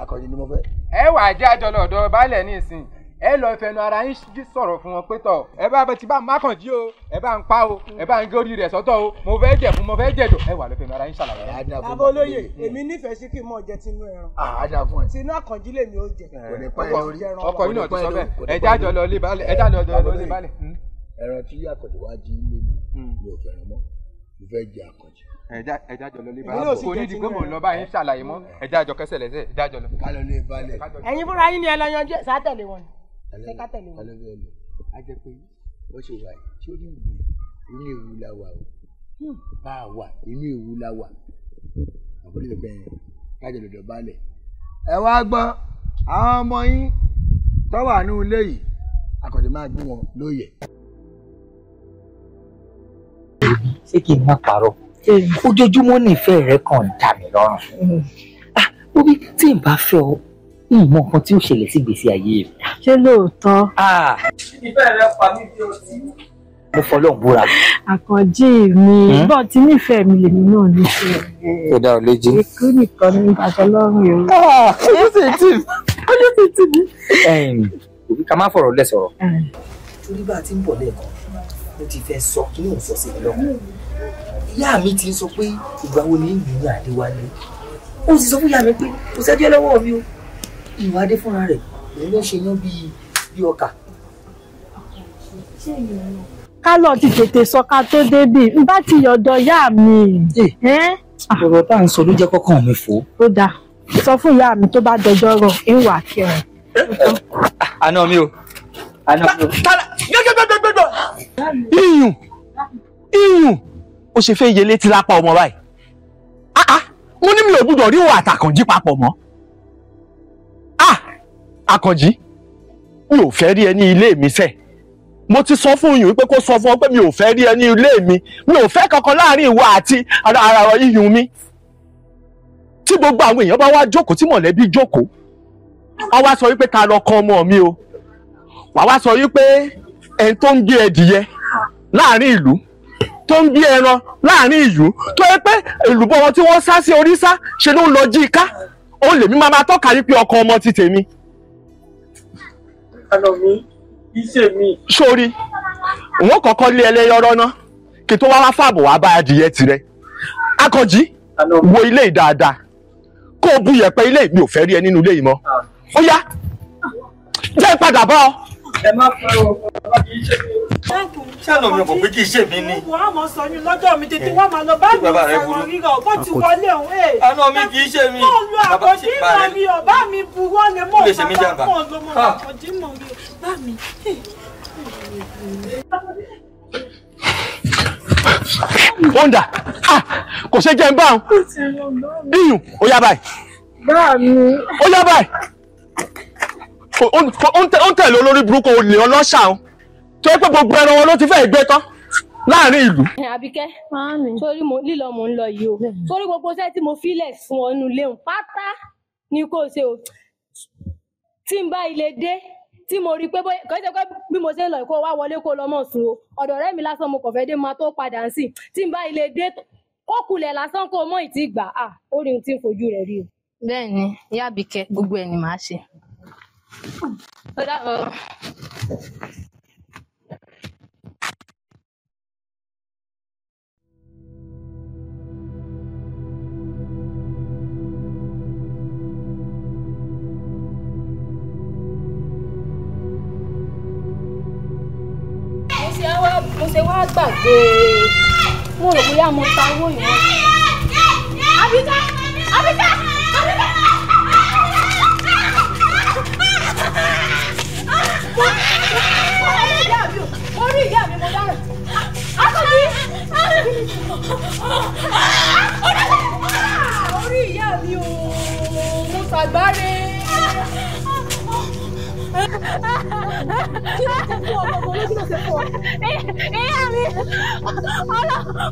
Àkànjí ni mo fẹ́. Ẹ wà jẹ́ àjọ lọ́dọ̀ baálẹ̀ nísìn, ẹ lọ fẹnu ara yín sọ̀rọ̀ fún wọn pé tọ̀ ẹ bá ti bá mákànjí o, ẹ bá ń pa o, ẹ bá ń górí rẹ̀ sọ́tọ̀ o, mo fẹ́ jẹ̀ fún, mo fẹ́ jẹ̀dọ̀, ẹ wà lọ fẹnu ara yín ṣàlàyé. Bàbá olóyè, èmi nífẹ̀ẹ́ sí kí n mọ̀ jẹ tinú ẹran, tinú Àkànjí lèmi ó jẹ. Ọkọ yín náà ti sọ bẹ́ẹ̀, ẹ jẹ́ àjọ lọ lé baálẹ̀, ẹ jẹ́ àjọ lọ lé baálẹ̀. Ẹran tí Àkànjí wá jí lé mi, mi ò fẹ́ràn mọ́, mo fẹ́ jẹ Àkànjí. Ẹja jọ lọ lé balẹ̀, kò ní di pé mò ń lọ báyìí ṣàlàyé mọ́, ẹja jọ kẹsẹ̀ lẹ́sẹ̀, ẹja jọ lọ. Ká lọ lé balẹ̀. Ẹ̀yin fúnra yín ni ẹ lọ yanjú ẹ̀, sátẹ̀lé wọn ni. Ṣé ká tẹ̀lé wọn. Alẹ́ lọ a jẹ́ pé wọ́n ṣe wà tí ó ní ìwé inú ewu la wà o bá a wà inú ewu la wà àbúrò ìgbẹ́ kájọ lọ́dọ̀ balẹ̀. Ẹ wá gbọ́ àwọn ọmọ yín tó wà ní ilé yìí akọ̀dé máa gbé wọn lóye. Ṣé kí n má parọ́ ojoojúmọ́ nífẹ̀ẹ́ rẹ kàn ń dà mí lọ́rùn. Obi tí n bá fẹ́ ọ ìmọ̀ nǹkan tí ó ṣẹlẹ̀ sí ìgbésí ayé mi. Ṣé lóòótọ́? Ìfẹ́ rẹ pa mí bí ọtí. Mo fọlọ́run búra. Àkànjí mi bọ́ọ̀ tí nífẹ̀ẹ́ mi lèmi náà nífẹ̀ẹ́. Ó dá ọ lójú. Ikú nìkan ní ìbàdàn lọ́rùn o. Ojú sì tì mí. Ojú sì tì mí. Òbí ká má fọ̀rọ̀ lẹ̀ sọ̀rọ̀. Torí bá a ti ń bọ̀ lẹ́ẹ̀kan, mo ti fẹ́ sọ kí lóun sọ sí mi lọ́kàn. Ìyá mi ti ń sọ pé ìgbà wo ni ìlú Adéwálé. Ó sì sọ fún ìyá mi pé kò sẹ́jọ́ lọ́wọ́ mi o. Ìwà adé fúnra rẹ̀ òun ló ṣe yán bíi ọkà. Kálọ̀ ti tètè sọ ká tó débì n bá ti yọ̀dọ̀ ìyá mi. Ọ̀rọ̀ tá à ń sọ ló jẹ́ kọ́kàn mi fò. Ó dáa, sọ fún ìyá mi tó bá dọjọ́ rọ̀ ń wà kẹrin. Àná mi o. Àná mi o. Gbẹgbẹgbẹgbẹgbẹ. Iyùn iyùn ó ṣe fẹ́ yẹlé tí lápá ọmọ báyìí. Mo ní mi ò gbúdọ̀ rí òun àtàkànjí papọ̀ mọ́. Àkànjí mi ò fẹ́ rí ẹ ní ilé mi sẹ́. Mo ti sọ fún yín pé kó sọ fún ọ pé mi ò fẹ́ rí ẹ ní ilé mi, mi ò fẹ́ kankan láàrin ìwọ àti ara iyùn mi. Tí gbogbo àwọn èèyàn bá wá jókòó, tí mọ̀lẹ́bí jókòó, wọ́n wá sọ wípé ta lọ kọ ọmọ mi o, wàá wá sọ wípé ẹni tó ń gbé ẹdìyẹ láàrin ìlú, tó ń gbé ẹran láàrin ìlú, tó yẹ pé èlùbọ́ wọn tí wọ́n sá sí orí sá ṣe ló ń lọ jí ká, ó lèmi máa máa tọ́ka wípé ọkọ ọmọ ti tèmi. Àná mi, iṣẹ́ mi. Sórí, òun kọ́kọ́ lé ẹlẹ́yọ̀rọ̀ ná, kí tó wá wá fàbọ̀ wá bá adìyẹ tirẹ̀. Akànjí, wo ilé yìí dáadáa, kó o bu yẹ̀pẹ̀ ilé mi ò fẹ́ rí ẹ nínú ilé yìí mọ́. Ó yá, jẹ́ ìpadà bọ́ ọ. Ẹ má fẹ́ o, bàbá kì í ṣe mi. Ṣé àná mi ò mọ̀ pé kì í ṣe mi ni? Wọ́n á mọ̀ sọ yín lọ́jọ́ mi tètè wá máa lọ bá mi sọ̀rọ̀ rírọ̀ bó ti wọlé òun. Àná mi kì í ṣe mi. Mo lo àkànjí mọ̀ mi ò bá mi buwọ́ lé mọ̀ bàbá mọ̀ ló mọ̀ àkànjí mọ̀ mi ò bá mi. Ó ń dà, kò ṣe jẹ́ ń bá òun. Iyùn, ó yá báyìí. Bá mi. Ó yá báyìí. Ó ń tẹ̀lé olórí burúkú olè ọlọ́ṣà o. Tó yẹ pé gbogbo ẹran wọn ló ti fẹ́ gbé tán láàrin ìlú. Àbíkẹ́, sórí lílọ mò ń lọ yìí o, sórí gbogbo iṣẹ́ tí mo filẹ̀ fún ọ nínú ilé òun pátá ni kò ṣe o. Tí n bá ilé dé tí mo rí i pé kò ṣe pé bí mo ṣe ń lọ kó wá wọlé kó lọ mọ̀ sùn o, ọ̀dọ̀ ọ̀rẹ́ mi lásán mo kàn fẹ́ dé máa tó padà ń sìn. Tí n bá ilé dé kó kulẹ̀ lásán kó mọ̀ ìtì gbà á, ó rí ohun tí ń fojú rẹ̀ rí o. Bẹ́ẹ̀ni, ìyá Àbíkẹ́, gbogbo ẹ̀ ni màá ṣe. Ó dàbọ̀. Mo ṣe wá gbàgbé, mo rò bóyá mo ta owó yẹn. Àbíkẹ́! Àbíkẹ́! Àbíkẹ́! Mo rí ìyá mi, mo dáràn. Akànjí! Orí ìyá mi o, mo ṣàgbáre. Kí ló ṣe fún ọ gbogbo ló kí ló ṣe fún ọ? Ìyá mi,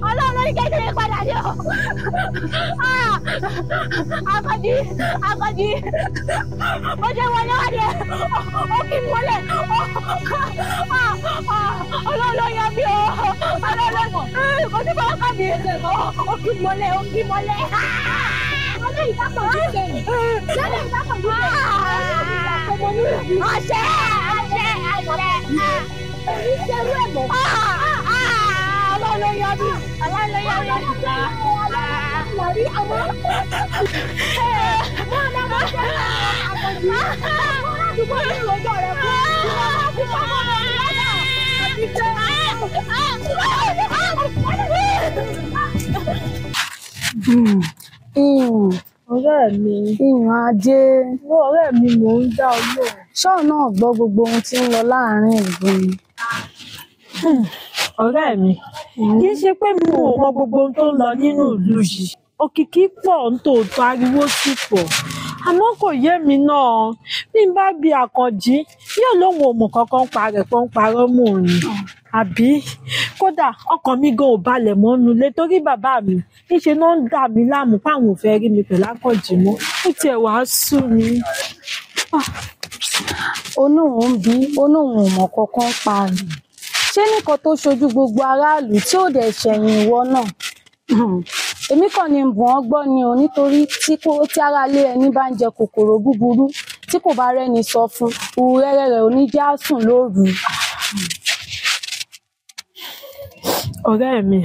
Ọlọ́run ló ní kékeré padà ní o. Akànjí, Akànjí, ó ṣe wọlé wájú ẹ̀, ó kì í mọ́lẹ̀. Ọlọ́run ló yọ mí o. Ọlọ́run ló kò sí fọwọ́ kàn mí. Ó kì í mọ́lẹ̀, ó kì í mọ́lẹ̀. Ọlọ́run ìbákanjú sẹ́yìn. Lọ́dọ̀ ìbákanjú sẹ́yìn. Àṣẹ, àṣẹ, àṣẹ. Oníṣẹ́rú ẹ̀ mọ́. Ọlọ́run ló yọ mí. Ọlọ́run ló yọ mí. Ọ̀rẹ́ mi. Ìrìn ajé. Ọ̀rẹ́ mi mò ń dá ọ lóhùn. Ṣọ́ọ̀ náà gbọ́ gbogbo ohun tí ń lọ láàárín ìlú ni. Ọ̀rẹ́ mi, kì í ṣe pé mi ò mọ gbogbo ohun tó ń lọ nínú ìlú yìí. Òkìkí pọ̀ nítòótọ́, ariwo sì pọ̀, àmọ́ kò yé mi náà. Bí n bá bi Àkànjí, yóò lóun ò mọ̀ kankan pa rẹ̀, pọ́n parọ́ mọ́ òun ni. Àbí kódà ọkàn mi gan ò balẹ̀ mọ́nú ilé torí bàbá mi níṣe náà ń dà mí láàmú páwọn ò fẹ́ rí mi pẹ̀lú Àkànjí mọ́. Ó tiẹ̀ wàá sú mi. Onóhùn ń bí onóhùn ò mọ̀ kankan pa rẹ̀. Ṣé nìkan tó ṣojú gbogbo aráàlú tí ò dẹ̀ ṣẹ̀yìn ìwọ náà? Èmi kàn ní bùn ọ́ gbọ́ ni o, nítorí tí aráalé ẹni bá ń jẹ kòkòrò búburú tí kò bá rẹ́ni sọ fún, òwúrẹ́rẹ́ rẹ̀ ò ní já sùn lóru. Ọ̀rẹ́ mi,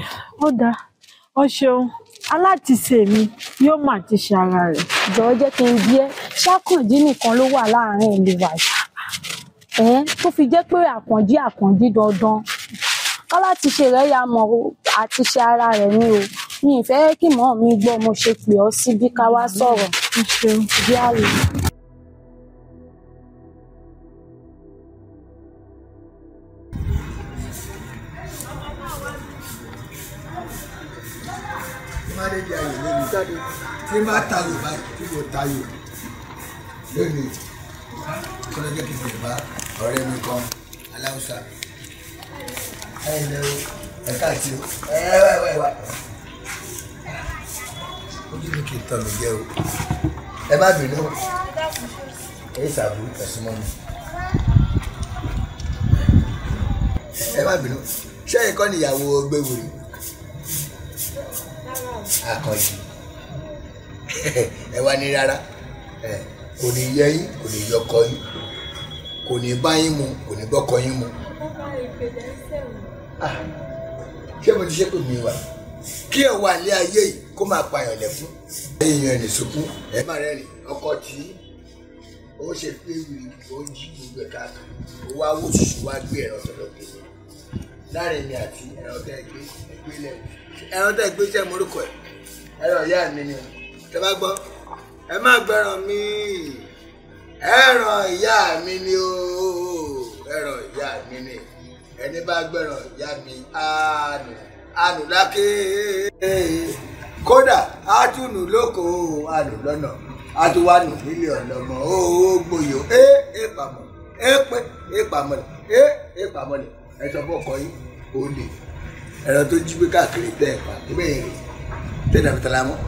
ó dáa, ó ṣeun, alátìṣe mi yóò mà ti ṣe ara rẹ̀. Jọ̀ọ́ jẹ́ kí n bi ẹ́, ṣákànjí nìkan ló wà láàárín ìlú wa yìí tó fi jẹ́ pé Àkànjí Àkànjí dandan kálátìṣe rẹ̀ ya mọ̀ àti ṣe ara rẹ̀ ni o. Mi ì fẹ́ kí mọ́ mi gbọ́, mo ṣe pè ọ́ síbí ká wá sọ̀rọ̀ bí a lè. Tí n bá tayò báyìí, tí mo tayò lónìí, kọ́lá jẹ́ kí n lè bá ọ̀rẹ́ mi kan aláùsà. Ẹ ǹlẹ́ o, ẹ káàtì o, ẹ wá wá wá. Ojú mi kì í tàn mí jẹ o. Ẹ má bínú. Ẹ ṣàbù ẹ̀sùn mọ́ mi. Ẹ má bínú. Ṣé ẹ̀kọ́ ni ìyàwó Gbéwìrì? Àkànjí. Ẹ wá ní rárá. Kò ní yẹ yín, kò ní yọkọ yín, kò ní bá yín mu, kò ní bọ́kọ yín mu. Ṣé mo ti ṣe pé mi wà? Kí ẹ wà ní ayé yìí kó máa pààyàn lẹ́kún. Ẹ̀yin ẹ̀ ní sunkún, ẹ má rẹ́rìn. Ọkọ tí ó ṣe pé wìrì ó ń jí gbogbo ẹ̀ káàkiri, ó wá wò ṣùṣù wá gbé ẹ̀rọ sọ̀rọ̀ tèmi. Láàrin mi àti ẹ̀rọ tẹ́ ẹ gbé ẹgbẹ́ lẹ́wọ̀. Ẹ̀rọ tẹ́ ẹ gbé jẹ́ morúkọ ẹ̀. Ẹ̀rọ ìyá mi ni o. Tẹ bá gbọ́, ẹ má gbẹ́ràn mi. Ẹ̀rọ ìyá mi ni o. Ẹ̀rọ ìyá mi ni. Ẹni bá gbẹ́ràn ìyá mi, àánú. Àánú lákè. Kódà átúnù lóko, àánú lọ́nà, átúwánù nílé ọ̀lọ́mọ, ó gbòyò, é é pàmò, é pé, é pàmọ́lẹ̀, é é pàmọ́lẹ̀. Ẹ sọ fún ọkọ yín, ó lè. Ẹ̀rọ tó jí gbé káàkiri tẹ́ ẹ̀ pa, ibẹ̀ yẹn rè, tẹ́ dàbí tala mọ́.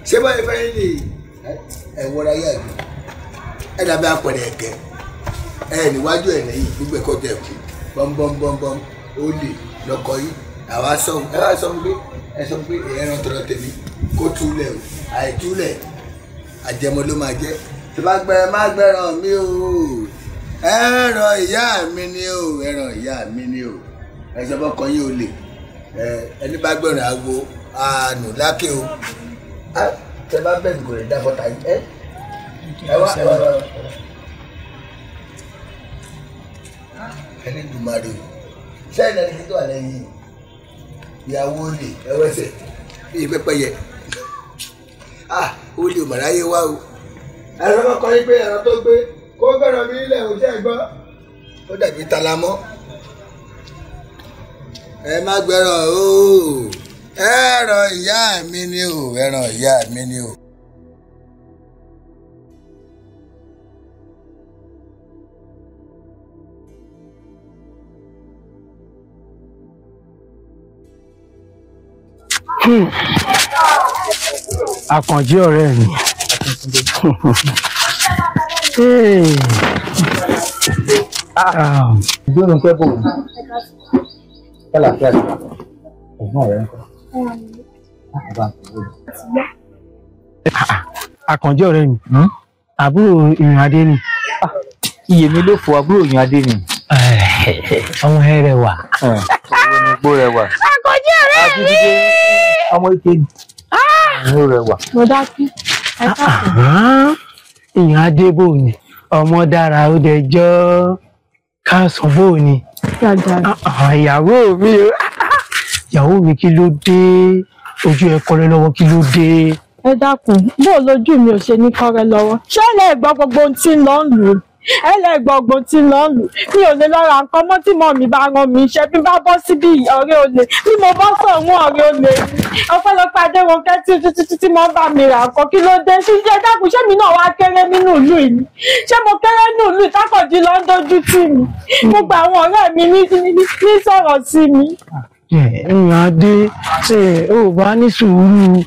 Ṣé báyìí fẹ́ yín ni ẹ̀ wọra yá ẹ̀gbẹ́? Ẹ dàbí apẹ̀rẹ̀ ẹ̀gẹ́, ẹ níwájú ẹ̀ lẹ́yìn, gbogbo ẹ̀kọ́ tẹ̀ kú, bọ́m̀bọ́m̀bọ́m, ó lè lọkọ yín. Àwa sọ, ẹ wá sọ pé ẹ sọ pé ẹran tọrọ tèmi kó túlẹ̀ o, àìtúlẹ̀ àjẹmọ ló máa jẹ. Tí bá gbẹ má gbẹran mi o, ẹran ìyá mi ni o, ẹran ìyá mi ni o. Ẹ sọ fọkọ yín o lè, ẹni bá gbẹran àwo àánú lákè o. Tẹ bá bẹ̀rù kò lè dá fọta yín. Ẹ wá ẹ wá ẹ wá. Ẹni dùmarè o, sẹ́yìn ẹni tó wà lẹ́yìn ìyàwó olè ẹwẹsẹ bíi pẹ́pẹ́yẹ. Ah, olè mọ̀ráyé wá o. Ẹ̀rọ bá kọ́ yín pé ẹ̀rọ tó gbé kó gbọ́dọ̀ mi nílẹ̀ ò jẹ́ gbọ́. Ó dàbí talamọ́. Ẹ má gbẹ́ràn o, ẹ̀rọ ìyá mi ni o, ẹ̀rọ ìyá mi ni o. Àkànjí ọ̀rẹ́ mi. Ìgbóni pẹ́ bò ó. Kálàfíà sí. Ẹ̀gbọ́n rẹ̀ ń kọ́. Àkànjí ọ̀rẹ́ mi. Àbúrò ìrìn adé ni. Iye mi ló fò àbúrò ìrìn adé ni. Ọmọ ẹ rẹwà. Ọmọ igbó rẹwà. Àkànjí ọ̀rẹ́ mi. Ọmọ ike ni. Ọmọ rẹwà. Mo dákú. Ẹ káàsán. Ìyàn adé bò ní. Ọmọ dára ó dẹjọ́. Káàsán bò ní. Ìyàwó mi o. Ìyàwó mi kí ló dé? Ojú ẹ kọrẹ lọ́wọ́ kí ló dé? Ẹ dákun, bó o lójú mi ò ṣe ní kọrẹ lọ́wọ́. Ṣé ẹ lè gbọ́ gbogbo ohun tí ń lọ ń lù ú? Ẹlẹ́gbọ̀gbọ̀n ti lọ lù. Mi ò lè lọ ra nǹkan mọ́ tí mọ́ mi bá rán mi iṣẹ́. Bí bá bọ́ síbí ọ̀rẹ́ olè. Bí mo bọ́ sọ̀hún ọ̀rẹ́ olè. Ọpẹ́lọpẹ́ Adérónkẹ́ tí mo bá mi ra nǹkan. Kí ló dé? Ṣé dákun ṣé mi náà wá kéré nínú ìlú yìí? Ṣé mo kéré nínú ìlú Tákànjí ló ń dojú tì mí? Gbogbo àwọn ọ̀rẹ́ mi ní sọ̀rọ̀ sí mi. Ìyàn Adé, ó bá ní sùúrù,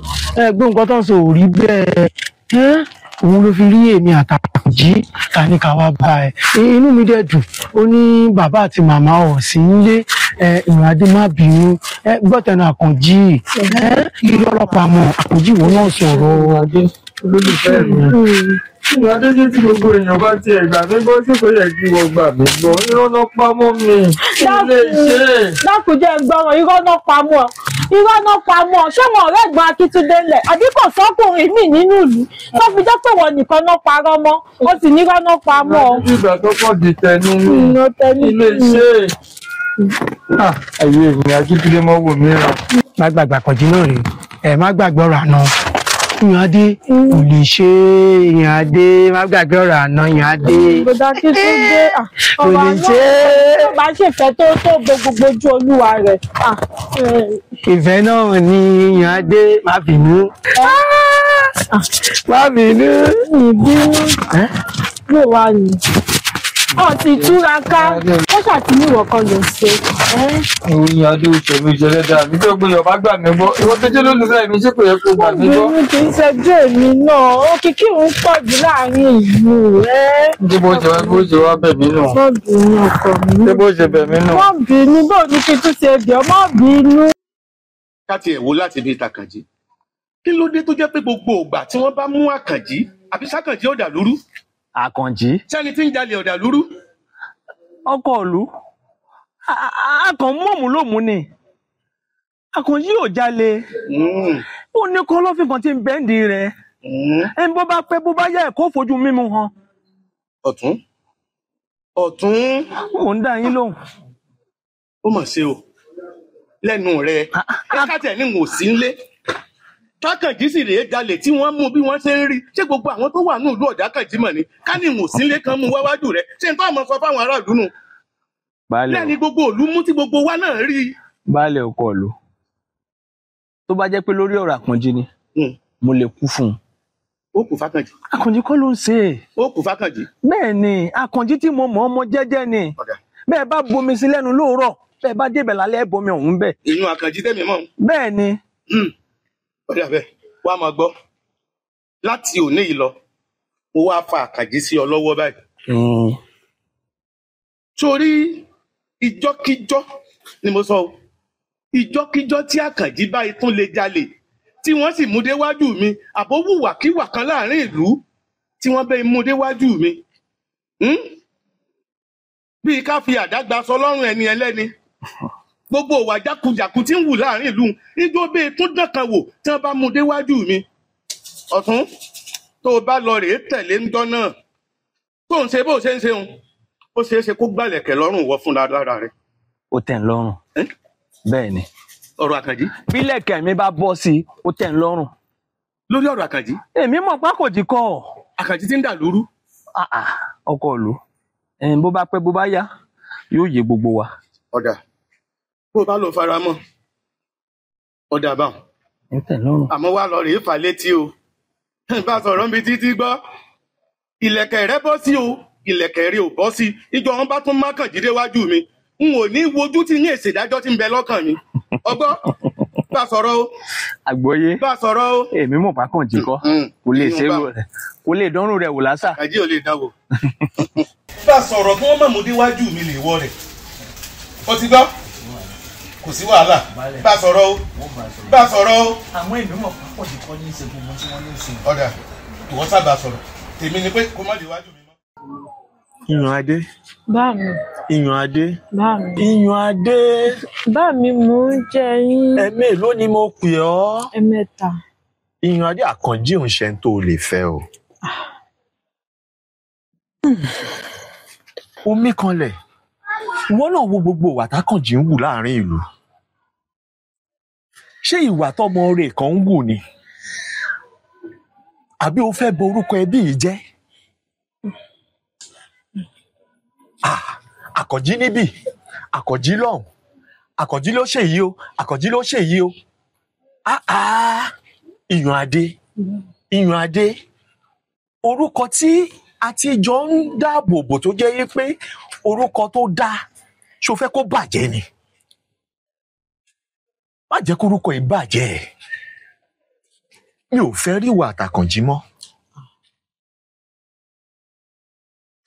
gbọ́ nǹkan tó ń sọ ò rí bẹ́ẹ̀. Òun ló fi rí èmi àtàkànjí ta ní ká wá bá ẹ. Inú mi dẹ̀ dùn, ó ní bàbá àti màmá ọ̀ sí nílé. Ìyàn Adé má bínú, gbọ́tẹ̀nù Àkànjí, irọ́ ọlọ́pàá mọ̀, Àkànjí ìwọ náà sọ̀rọ̀. Olólùfẹ́ mi, ìyàn Adé ṣé tí gbogbo èèyàn bá tiẹ̀ gbà mí gbọ́ sí kò yẹ kí wọ́n gbà mí gbọ́, irọ́ náà pamọ́ mi. Dákun jẹ́ gbọ́ràn, irọ́ náà pamọ́, irọ́ náà pamọ́. Ṣé wọn ọ̀rẹ́ ẹ̀gbọ́n Akíntúndé lẹ̀ àbí kò sọ́kùnrin míì nínú ìlú tó fi jẹ́ pé wọn nìkan náà parọ́ mọ́, ó sì ní irọ́ náà pamọ́. Ìgbà tó pọ̀ di tẹnu mi ilé iṣẹ́ ayé mi Akíntúndé mọ́ wò mí rà. Má gbàgbà Àkànjí náà rèé, ẹ má gbàgbọ́ ọ̀rọ̀ àná. Ìyàn Adé kò lè ṣe é, Ìyàn Adé má gbàgbé ọ̀rọ̀ àná, Ìyàn Adé Bọ̀dá Akíntúndé kò lè ṣe é. Tó bá ṣèfẹ́ tó gbogbo ojú olúwa rẹ̀. Ìfẹ́ náà ni Ìyàn Adé, má bínú. Má bínú. Ìbínú ló wà ní. Ọ̀ ti túraká, ó ṣàtìníwọ̀ kan ló ṣe. Ìyàn Adé oṣù mi jẹlẹ́dà mi tó gbé Yorùbá gbà mí gbọ́. Ìwọ tó jẹ́ lólùfẹ́ mi ṣé kò yẹ kó gbà mí gbọ́. Obìnrin kì í ṣẹjọ́ èmi náà, òkìkí òun pọ̀ jù láàrin ìlú rẹ̀. Ṣé bó ṣe wá bó ṣe wá bẹ̀ mí nù? Má bínú ọkọ mi. Ṣé bó ṣe bẹ̀ mí nù? Má bínú, bó ní kí n tún ṣe bẹ̀ ọ́, má bínú. Ká tiẹ̀ wo láti ibi ìtàkànjí. Kí ló dé tó jẹ́ pé gbogbo ìgbà tí wọ́n bá mú Àkànjí, àbí Sákànjí ọ̀dà lúrú? Àkànjí. Sẹ́ni tí ń jalè ọ̀dà lúrú. Ọkọ ìlú, akàn mọ̀mú lòmú ni. Àkànjí ò jalè. Ó ní kọ̀lọ̀fín kan tí ń bẹ́ǹdì rẹ̀. Ẹni bó bá pẹ́ bó bá yá ẹ̀kọ́ fojú mímu hàn. Ọ̀tún. Ọ̀tún. Mò ń dá yín lóhùn. Ó mà ṣe o. Lẹ́nu rẹ̀, kákàtẹ̀ ni n ò sí nílé. Tákànjí sì rèé jalè tí wọ́n mú bí wọ́n ṣe ń rí. Ṣé gbogbo àwọn tó wà ní ìlú ọ̀dà Kànjí mọ̀ ni? Ká ní n ò sí nílé kan mú wáwájú rẹ̀. Ṣé n tó àmọ́ sọ fáwọn aráàlú nù? Lẹ́ni gbogbo ìlú mú tí gbogbo wa náà rí. Baálé ọkọ ìlú, tó bá jẹ́ pé lórí ọ̀rọ̀ Àkànjí ni, mo lè kú fún un. Ó kù fákànjí. Àkànjí kọ́ ló ń ṣe é. Ó kù fákànjí. Bẹ́ẹ̀ ni, Àkànjí tí mo mọ̀ ọmọ jẹ́jẹ́ ni. Bẹ́ẹ̀ bá bomi sí lẹ́nu lóòrọ̀, bẹ́ẹ̀ bá débẹ̀ lálẹ́ ẹ̀ bomi ọ̀hún bẹ́ẹ̀. Ìyún Àkànjí tẹ̀mí mọ́. Bẹ́ẹ̀ ni. Ọ̀dà bẹ́ẹ̀, wàá máa gbọ́. Láti òní yìí lọ, mo wá fa Àkànjí sí ọ lọ́wọ́ báyìí. Torí ìjọ́kíjọ́ ni mo sọ o, ìjọ́kíjọ́ tí Àkànjí báyìí tún lè jalè tí wọ́n sì mú déwájú mi, àbó wùwàkíwà kan láàrin ìlú tí wọ́n bẹ́ mú déwájú mi. Bíi ká fi àdá gba aṣọ lọ́rùn ẹni ẹlẹ́ni, gbogbo ìwà jákujàku tí ń wù láàrin ìlú ijó bẹ́ẹ̀ tún dán kan wò tí wọ́n bá mú déwájú mi. Ọ̀tún, tó o bá lọ rèé tẹ̀lé ńjọ́ náà tó ń ṣe bó ṣe ń ṣeun, ó ṣeé ṣe kó gbàlẹ̀kẹ̀ lọ́rùn wọ fúnra lára rẹ̀. Ó tẹ́ ń lọ́rùn. Bẹ́ẹ̀ ni. Ọ̀rọ̀ Àkànjí. Bílẹ̀kẹ̀ mi bá bọ́ sí i, ó tẹ́ ń lọ́rùn. Lórí ọ̀rọ̀ Àkànjí. Èmi mọ̀ pé Àkànjí kọ́. Àkànjí ti ń dà lóru. Ọkọ ìlú, bó bá pẹ́ bó bá yá, yóò yé gbogbo wa. Ọ̀dà, bó bá lọ fara mọ́, ọ̀dà báwọn. Àmọ́ wá lọ rèé fà létí o. Bá sọ̀rọ̀ níbi títí gbọ́. Ìlẹ̀kẹ̀ rẹ bọ́ sí o, ìlẹ̀kẹ̀ rẹ ò bọ́ sí. Ìjọ wọn bá tún mákànjí déwájú mi. N ò ní wojú tí ní èsì ìdájọ́ tí ń bẹ lọ́kàn mi. Ọgbọ́, bá sọ̀rọ̀ o. Àgbọ́yé. Bá sọ̀rọ̀ o. Èmi mọ̀ pé Àkànjí kọ́. Kò lè ṣe rẹ̀, kò lè dánrù rẹ̀ wò lásà. Àkànjí ò lè dánwò. Bá sọ̀rọ̀ kí wọ́n má mú déwájú mi lè wọ rẹ̀. O ti gbọ́? Kò sí wàhálà. Bá sọ̀rọ̀ o. Bá sọ̀rọ̀ o. Àwọn èmi mọ̀ pé Àkànjí kọ́ ní í ṣe gbogbo tí wọ́n ní í ṣe. Ọ̀dà, ìwọ sábà sọ̀rọ̀. Tèmi ni pé kó má déwájú mi mọ́. Ìyàn Adé. Bá mi. Ìyàn Adé. Bá mi. Ìyàn Adé. Bá mi, mò ń jẹ yín. Ẹ̀mélòó ni mo pè ọ́? Ẹ̀mẹ́ta. Ìyàn Adé, Àkànjí òun ṣe ń tó lè fẹ́ o. Omi kanlẹ̀. Ìwọ náà wo gbogbo ìwà tákànjí ń wù láàrin ìlú. Ṣé ìwà tọmọ rẹ̀ kan ń wù ni? Àbí o fẹ́ bo orúkọ ẹbí yìí jẹ́? Àkànjí níbí, Àkànjí lọ́hùn, Àkànjí ló ṣèyí o, Àkànjí ló ṣèyí o. Ìyàn Adé, Ìyàn Adé, orúkọ tí a ti jọ ń dáàbò bò tó jẹ́ pé orúkọ tó dáa, ṣó fẹ́ kó bàjẹ́ ni? Má jẹ́ kórúkọ yìí bàjẹ́. Mi ò fẹ́ rí ìwà àtàkànjí mọ́.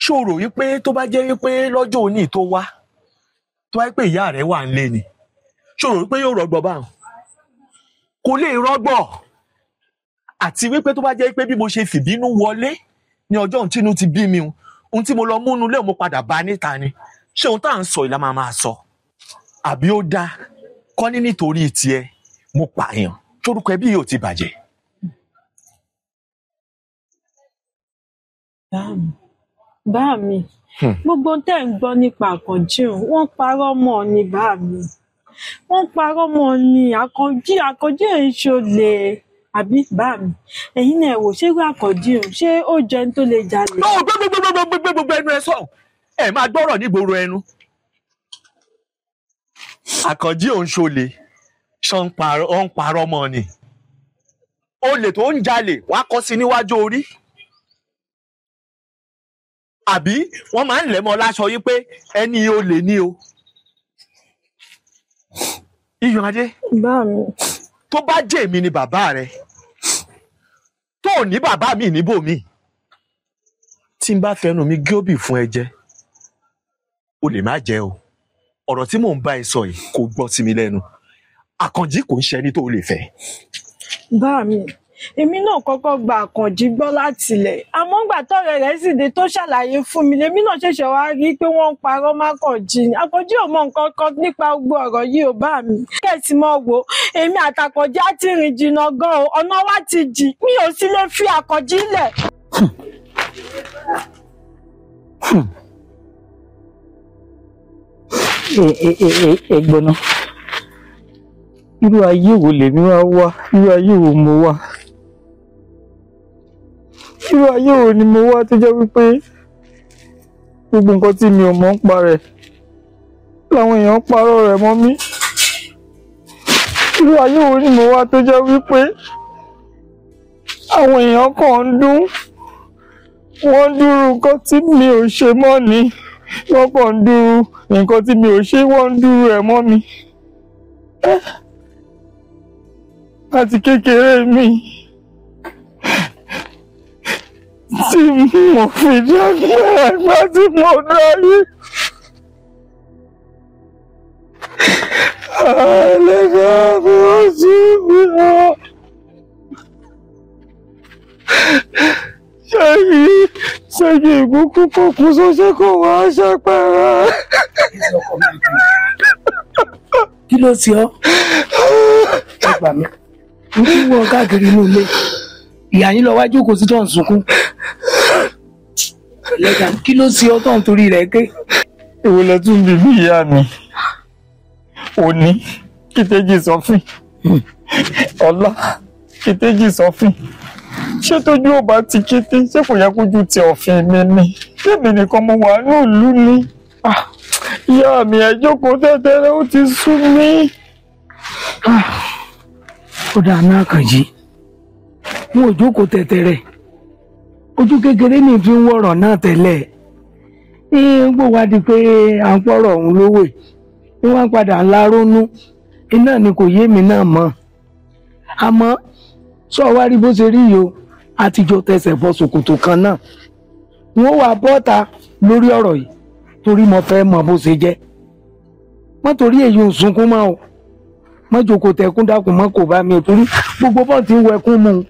Ṣó o rò wípé tó bá jẹ́ wípé lọ́jọ́ òní tó wá, tó wáyé pé ìyá rẹ̀ wà nílé ni, ṣó o rò wípé yóò rọgbọ báwọn? Kò lè rọgbọ. Àti wípé tó bá jẹ́ pé bí mo ṣe fìbínú wọlé ní ọjọ́ ohun tínú ti bí mi, ohun tí mo lọ múnú lé mo padà bá níta ni. Ṣé ohun tá à ń sọ ìlà máa máa sọ? Àbí ó dáa kọ́ ní nítorí tiẹ̀ mo pààyàn, torúkọ ẹbí yóò ti bàjẹ́. Bá mi, gbogbo tẹ́ ń gbọ́ nípa Àkànjí, wọ́n parọ́ mọ́ ni bá mi. Wọ́n parọ́ mọ́ ni. Àkànjí ẹ̀ ń ṣolè. Àbí bá mi, ẹ̀yin náà wò, ṣé Àkànjí ò ṣé ó jẹun tó lè jalè? Ó gbé gbogbo ẹnu ẹ sọ̀hún, ẹ máa gbọ́rọ̀ nígboro ẹnu. Àkànjí ò ń ṣolè, ṣọ́ ń parọ́ mọ́ ni. Olè tó ń jalè wàá kọ́ sí níwájú orí. Àbí wọ́n máa ń lẹ̀ mọ́ láṣọ yí pé ẹni olè ni o. Ìyàn Adé, tó bá jẹ́ èmi ni bàbá rẹ, tó ò ní bàbá mi níbòmí, tí n bá fẹnu mi gé òbí fún ẹ jẹ, o lè má jẹ o. Ọ̀rọ̀ tí mò ń bá ẹ sọ yìí kò gbọ́ sí mi lẹ́nu. Àkànjí kò ń ṣe ẹni tó lè fẹ́. Bá mi, èmi náà kọ́kọ́ gba Àkànjí gbọ́ láti ilẹ̀, àmọ́ ńgbà tọ́rẹ́ rẹ̀ sì dé tó ṣàlàyé fún mi, lèmi náà ṣẹ̀ṣẹ̀ wá rí i pé wọ́n ń parọ́ mákànjí ni. Àkànjí ò mọ nǹkan kan nípa gbogbo ọ̀rọ̀ yìí ò bá mi. Kẹ̀sì mọ́ wo, èmi àtàkànjí á ti rìn jìnnà gan o, ọ̀nà wa ti jìn, mi ò sì lè fi Àkànjí lẹ̀. Ẹ gbọ́ná, irú ayé wo lèmi wá wá? Irú ayé wo mo wá? Irú ayé wo ni mo wá tó jẹ́ wípé gbogbo nǹkan tí mi ò mọ̀ ń pa rẹ̀ làwọn èèyàn ń parọ́ rẹ̀ mọ́ mi? Irú ayé wo ni mo wá tó jẹ́ wípé àwọn èèyàn kàn ń dún, wọ́n ń dúró nǹkan tí mi ò ṣe mọ́ ni, wọ́n kàn ń dúró nǹkan tí mi ò ṣe, wọ́n ń dúró ẹ̀ mọ́ mi. Láti kékeré mi tí mo fi dàgbà ẹgbẹ́ tí mo dáyé, ẹlẹ́dàá mi ò sí mi ọ́. Ṣégi ìkúkú kò kú sóṣe kò wá ṣẹpẹrẹ. Kí ló ṣe ọ́? Ẹ gbà mí, n kí wọ́n káàkiri inú ilé, ìyá yín lọ wá jókòó sí tó ń sunkún. Lẹ́gà, kí ló ṣe ọ́ tó ń torí rẹ̀ ké? Èwo lẹ tún bí bí ìyá mi? Òní kìtẹ́jì sọ́fìn, ọ̀la kìtẹ́jì sọ́fìn. Ṣé tójú ò bá ti kété, ṣé kò yẹ kójú ti ọ̀fìn mi ni? Ṣémi nìkan mo wà ní ìlú ni? Ìyá mi, ẹ jókòó tẹ́tẹ́rẹ́, ó ti sú mi. Ó dáa náà Àkànjí, wọn ò jókòó tẹ́tẹ́rẹ́, ojú kékeré ní fi ń wọ̀rọ̀ náà tẹ́lẹ̀. Ní gbò wá di pé à ń pọ̀rọ̀ ọ̀hún lówó ní wọ́n padà ńlá ronú, iná ni kò yé mi náà mọ́. Àmọ́ sọ wá rí bó ṣe rí yìí o, àtijọ́ tẹsẹ̀ bọ́ ṣòkòtò kan náà. Wọ́n wà bọ́ta lórí ọ̀rọ̀ yìí torí mo fẹ́ mọ bó ṣe jẹ́. Mọ́ torí èyí ò sunkún mọ́ o, mọ́ jókòó tẹkún, dákun mọ́ kò bá mi ò, torí gbogbo bọ́ọ̀ tí ń wẹkún mu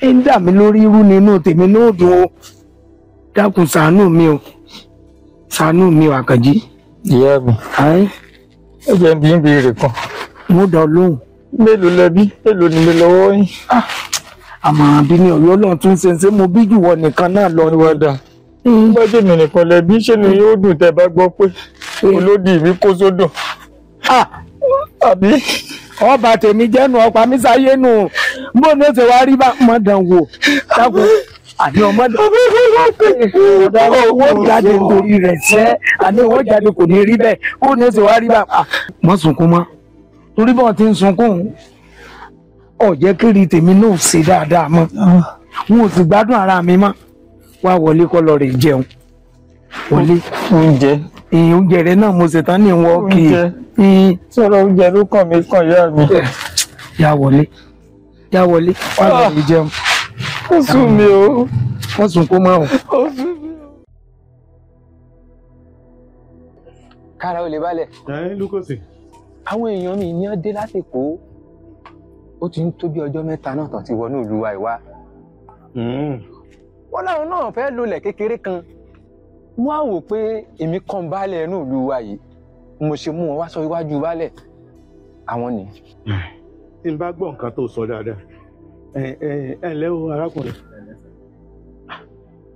ń dà mí lórí irú nínú tèmi náà dùn o. Dákun ṣàánú mi o, ṣàánú mi o Àkànjí. Ìyá mi, ẹ jẹ́ n bi ń béèrè kan. Mo dá ọ lóhùn. Mélòó lẹbí, mélòó ni mi lọ́wọ́ yín? Àmọ́ bí ní Ọ̀yọ́ lọ́n tún ṣe ń ṣe, mo bí jù wọ nìkan náà lọ. Wádà, bá jẹ́ mi nìkan lẹbí, ṣé ni yóò dùn tẹ́ bá gbọ́ pé olódì mi kó sódò? Àbí? Ọba tèmi jẹ́nu ọ̀pá mi sáyé nù, bó ní ó ṣe wá rí bá mọ̀ dàn wò. Dákun Àní ọmọdé owó jáde torí rẹ̀ sẹ́, àní owó jáde kò ní rí bẹ́ẹ̀, ó ní oṣù wa rí bá a. Mọ́ sunkún mọ́, torí bọ́ọ̀ ti ń sunkún, ó jẹ́ kiri tèmi náà ṣe dáadáa mọ́, n ò sì gbádùn ara mi mọ́. Wá wọlé kọ́ lọ rè jẹun. Wọlé. Oúnjẹ. Oúnjẹ rẹ náà mo ṣetán ní ìwọ kì í. Sọ̀rọ̀ oúnjẹ ló kàn mí kàn yá mi. Yá wọlé. Yá wọlé. Wá lọ rè jẹun. Ó sùn mí o. Wọ́n sùn kó máa o. Ó sùn mí o. Kára ó lè balẹ̀. Ẹ Lukosi. Àwọn èèyàn mi ní ọ́n dé láti Èkó. Ó ti ń tó bí ọjọ́ mẹ́ta náà tán ti wọnú ìlú wa ìwá. Wọ́n láwọn náà fẹ́ lolẹ̀ kékeré kan. Wọ́n á wò pé èmi kàn baálẹ̀ inú ìlú wa yìí. Mo ṣe mú wọn wá sọ iwájú baálẹ̀. Àwọn ni. Tí n bá gbọ́ nǹkan tó sọ dáadáa. Ẹ ẹ ǹlẹ́ o arákùnrin.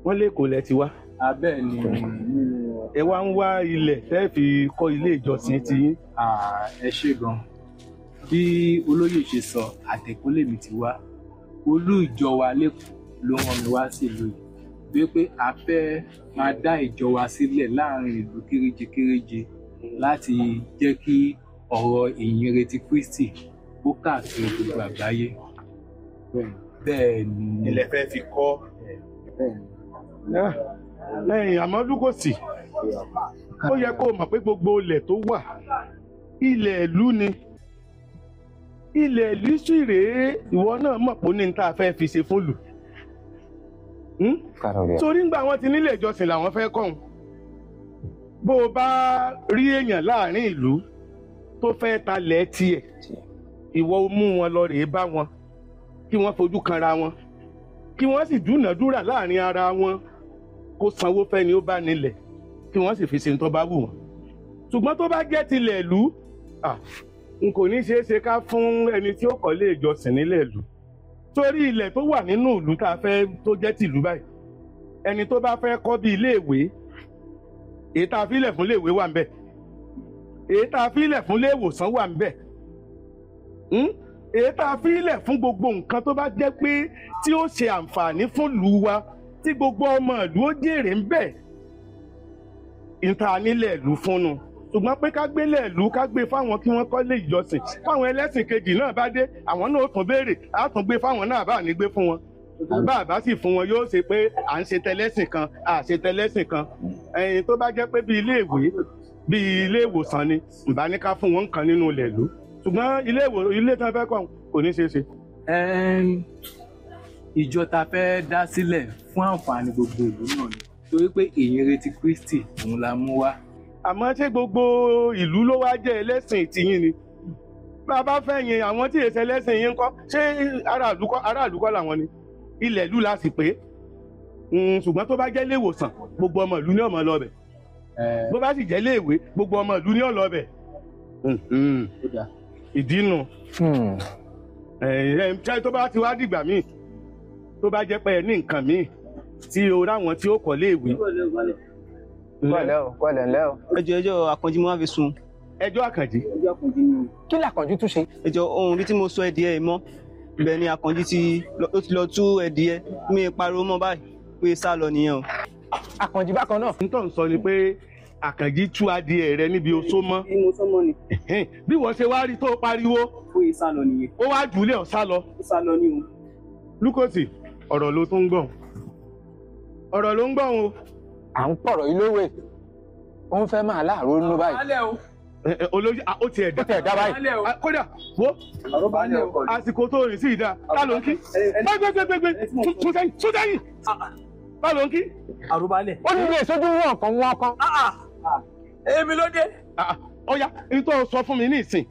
Wọ́n lẹ́kọ̀ọ́ lẹ ti wá. Abẹ́ ni. Ẹ wá ń wá ilẹ̀ tẹ́ fi kọ́ ilé ìjọsìn ti yín. Ẹ ṣé gan. Bí olóyè ṣe sọ, àtẹ̀kọ́ lèmi ti wá. Olú ìjọ wa lẹ́kọ̀ọ́ ló rán mi wá sílùú yìí. Bí pé a fẹ́ máa dá ìjọ wa sílẹ̀ láàrin ìlú kéréje kéréje láti jẹ́ kí ọ̀rọ̀ ìyìnrere ti Kristi ó káàkiri gbogbo àgbáyé. Bẹ́ẹ̀ ni. Ilẹ̀ fẹ́ fi kọ́. Lẹ́yìn àmọ́ Lukosi, ó yẹ kó o mọ̀ pé gbogbo ilẹ̀ tó wà, ilẹ̀ ìlú ni. Ilẹ̀ ìlú sì rèé, ìwọ náà mọ̀ pé ó ní tá a fẹ́ fi ṣe fún lù. Torí ńgbà wọn ti nílé ìjọsìn làwọn fẹ́ kọ́ wọn. Bó o bá rí èèyàn láàrin ìlú tó fẹ́ talẹ̀ tiẹ̀, ìwọ mú wọn lọ rèé bá wọn, kí wọ́n fojú kanra wọn, kí wọ́n sì dúnàádúrà láàrin ara wọn, kó sanwó fẹ́ni ó bá nílẹ̀, kí wọ́n sì fi ṣe tó bá wù wọ́n. Ṣùgbọ́n tó bá jẹ́ tilẹ̀ ìlú, n kò ní ṣeé ṣe ká fún ẹni tí ó kọ́lé ìjọsìn nílẹ̀ ìlú. Torí ilẹ̀ tó wà nínú ìlú tá a fẹ́ tó jẹ́ tìlú báyìí, ẹni tó bá fẹ́ kọ́ bí iléèwé, èyí tá a fi ilẹ̀ fún iléèwé wà ńbẹ̀, èyí tá a fi ilẹ̀ fún iléèwòsàn wà ńbẹ̀, èyí tá a fi ilẹ̀ fún gbogbo nǹkan tó bá jẹ́ pé tí ó ṣe àǹfààní fún ìlú wa, tí gbogbo ọmọ ìlú ó jèrè ńbẹ̀, ìta nílẹ̀ ìlú fúnnu. Ṣùgbọ́n pé ká gbélé ìlú ká gbé fáwọn kí wọ́n kọ́lé ìjọsìn, fáwọn ẹlẹ́sìn kejì náà bá dé, àwọn náà ó tún béèrè, á tún gbé fáwọn náà bá ní gbé fún wọn. Bá a bá sì fún wọn yóò ṣe pé à ń ṣe tẹlẹ́sìn kan, à ṣe tẹlẹ́sìn kan. Ẹyin tó bá jẹ́ pé bí ilé ìwé, bí ilé ìwòsàn ni, ǹbá ní ká fún wọn nǹkan nínú ilẹ̀ ìlú. Ṣùgbọ́n ilé ilé tí wọ́n fẹ́ kọ́ kò ní ṣeé ṣe. Ìjọ ta fẹ́ dá sílẹ̀ fún àǹfààní gbogbo ìlú náà ni, torí pé ìyìnrere ti Kristi òun la mú wá. Àmọ́ ṣé gbogbo ìlú ló wá jẹ́ ẹlẹ́sìn tiyín ni? Bá a bá fẹ́ yin àwọn tí èsì ẹlẹ́sìn yín ńkọ́, ṣé aráàlú kọ́ làwọn ni? Ilẹ̀ ìlú la sì pé. Ṣùgbọ́n tó bá jẹ́ ilé ìwòsàn, gbogbo ọmọ ìlú ní ó máa lọ bẹ̀. Bó bá sì jẹ́ ilé ìwé, gbogbo ọmọ ìlú ní ó lọ bẹ̀. Ìdí nu. Tó bá ti wá dìgbà míì, tó bá jẹ́ pé ẹ ní nǹkan míì tí o ráwọn tí ó kọ́ lé ìwé. Kọ́lẹ̀ o, kọ́lẹ̀ ńlẹ́ o. Ẹjọ́ Àkànjí mo wá fi sun. Ẹjọ́ Àkànjí. Ẹjọ́ Àkànjí ni o. Kí làkànjí tún ṣe? Ẹjọ́ ohun bí tí mo sọ ẹdìẹ mọ́, ibẹ̀ ni Àkànjí ti lọ tú ẹdìẹ, mi pariwo mọ́ báyìí pé sá lọ nìyẹn o. Àkànjí bákan náà. N tó ń sọ ni pé Àkànjí tú adìẹ rẹ níbi oṣó mọ́. Bí mo sọ mọ́ ni. Bí wọ́n ṣe wá rí tó pariwo. Pé sá lọ nìyẹn. Ó wá jùlẹ̀ ó sá lọ. Ó sá lọ ní o. Lukosi, ọ̀rọ̀ ló tún ń gbọ̀n. Ọ̀rọ̀ ló ń gbọ̀n o. À ń pọ̀rọ̀ yìí lówe, ó ń fẹ́ máa láàárọ̀ nínú báyìí. Olóyè ó ti ẹ̀dá báyìí. Kódà wo àsìkò tó rìn sí ìdá, ta ló ń kí? Gbégbégbégbé tún sẹ́yìn tún sẹ́yìn, ta ló ń kí? Àròbalẹ̀. Ó ní ilé ìsojú wọn kan wọn kan. Èmi ló dé. Ọ̀ya ní tó sọ fún mi ní ìsìn,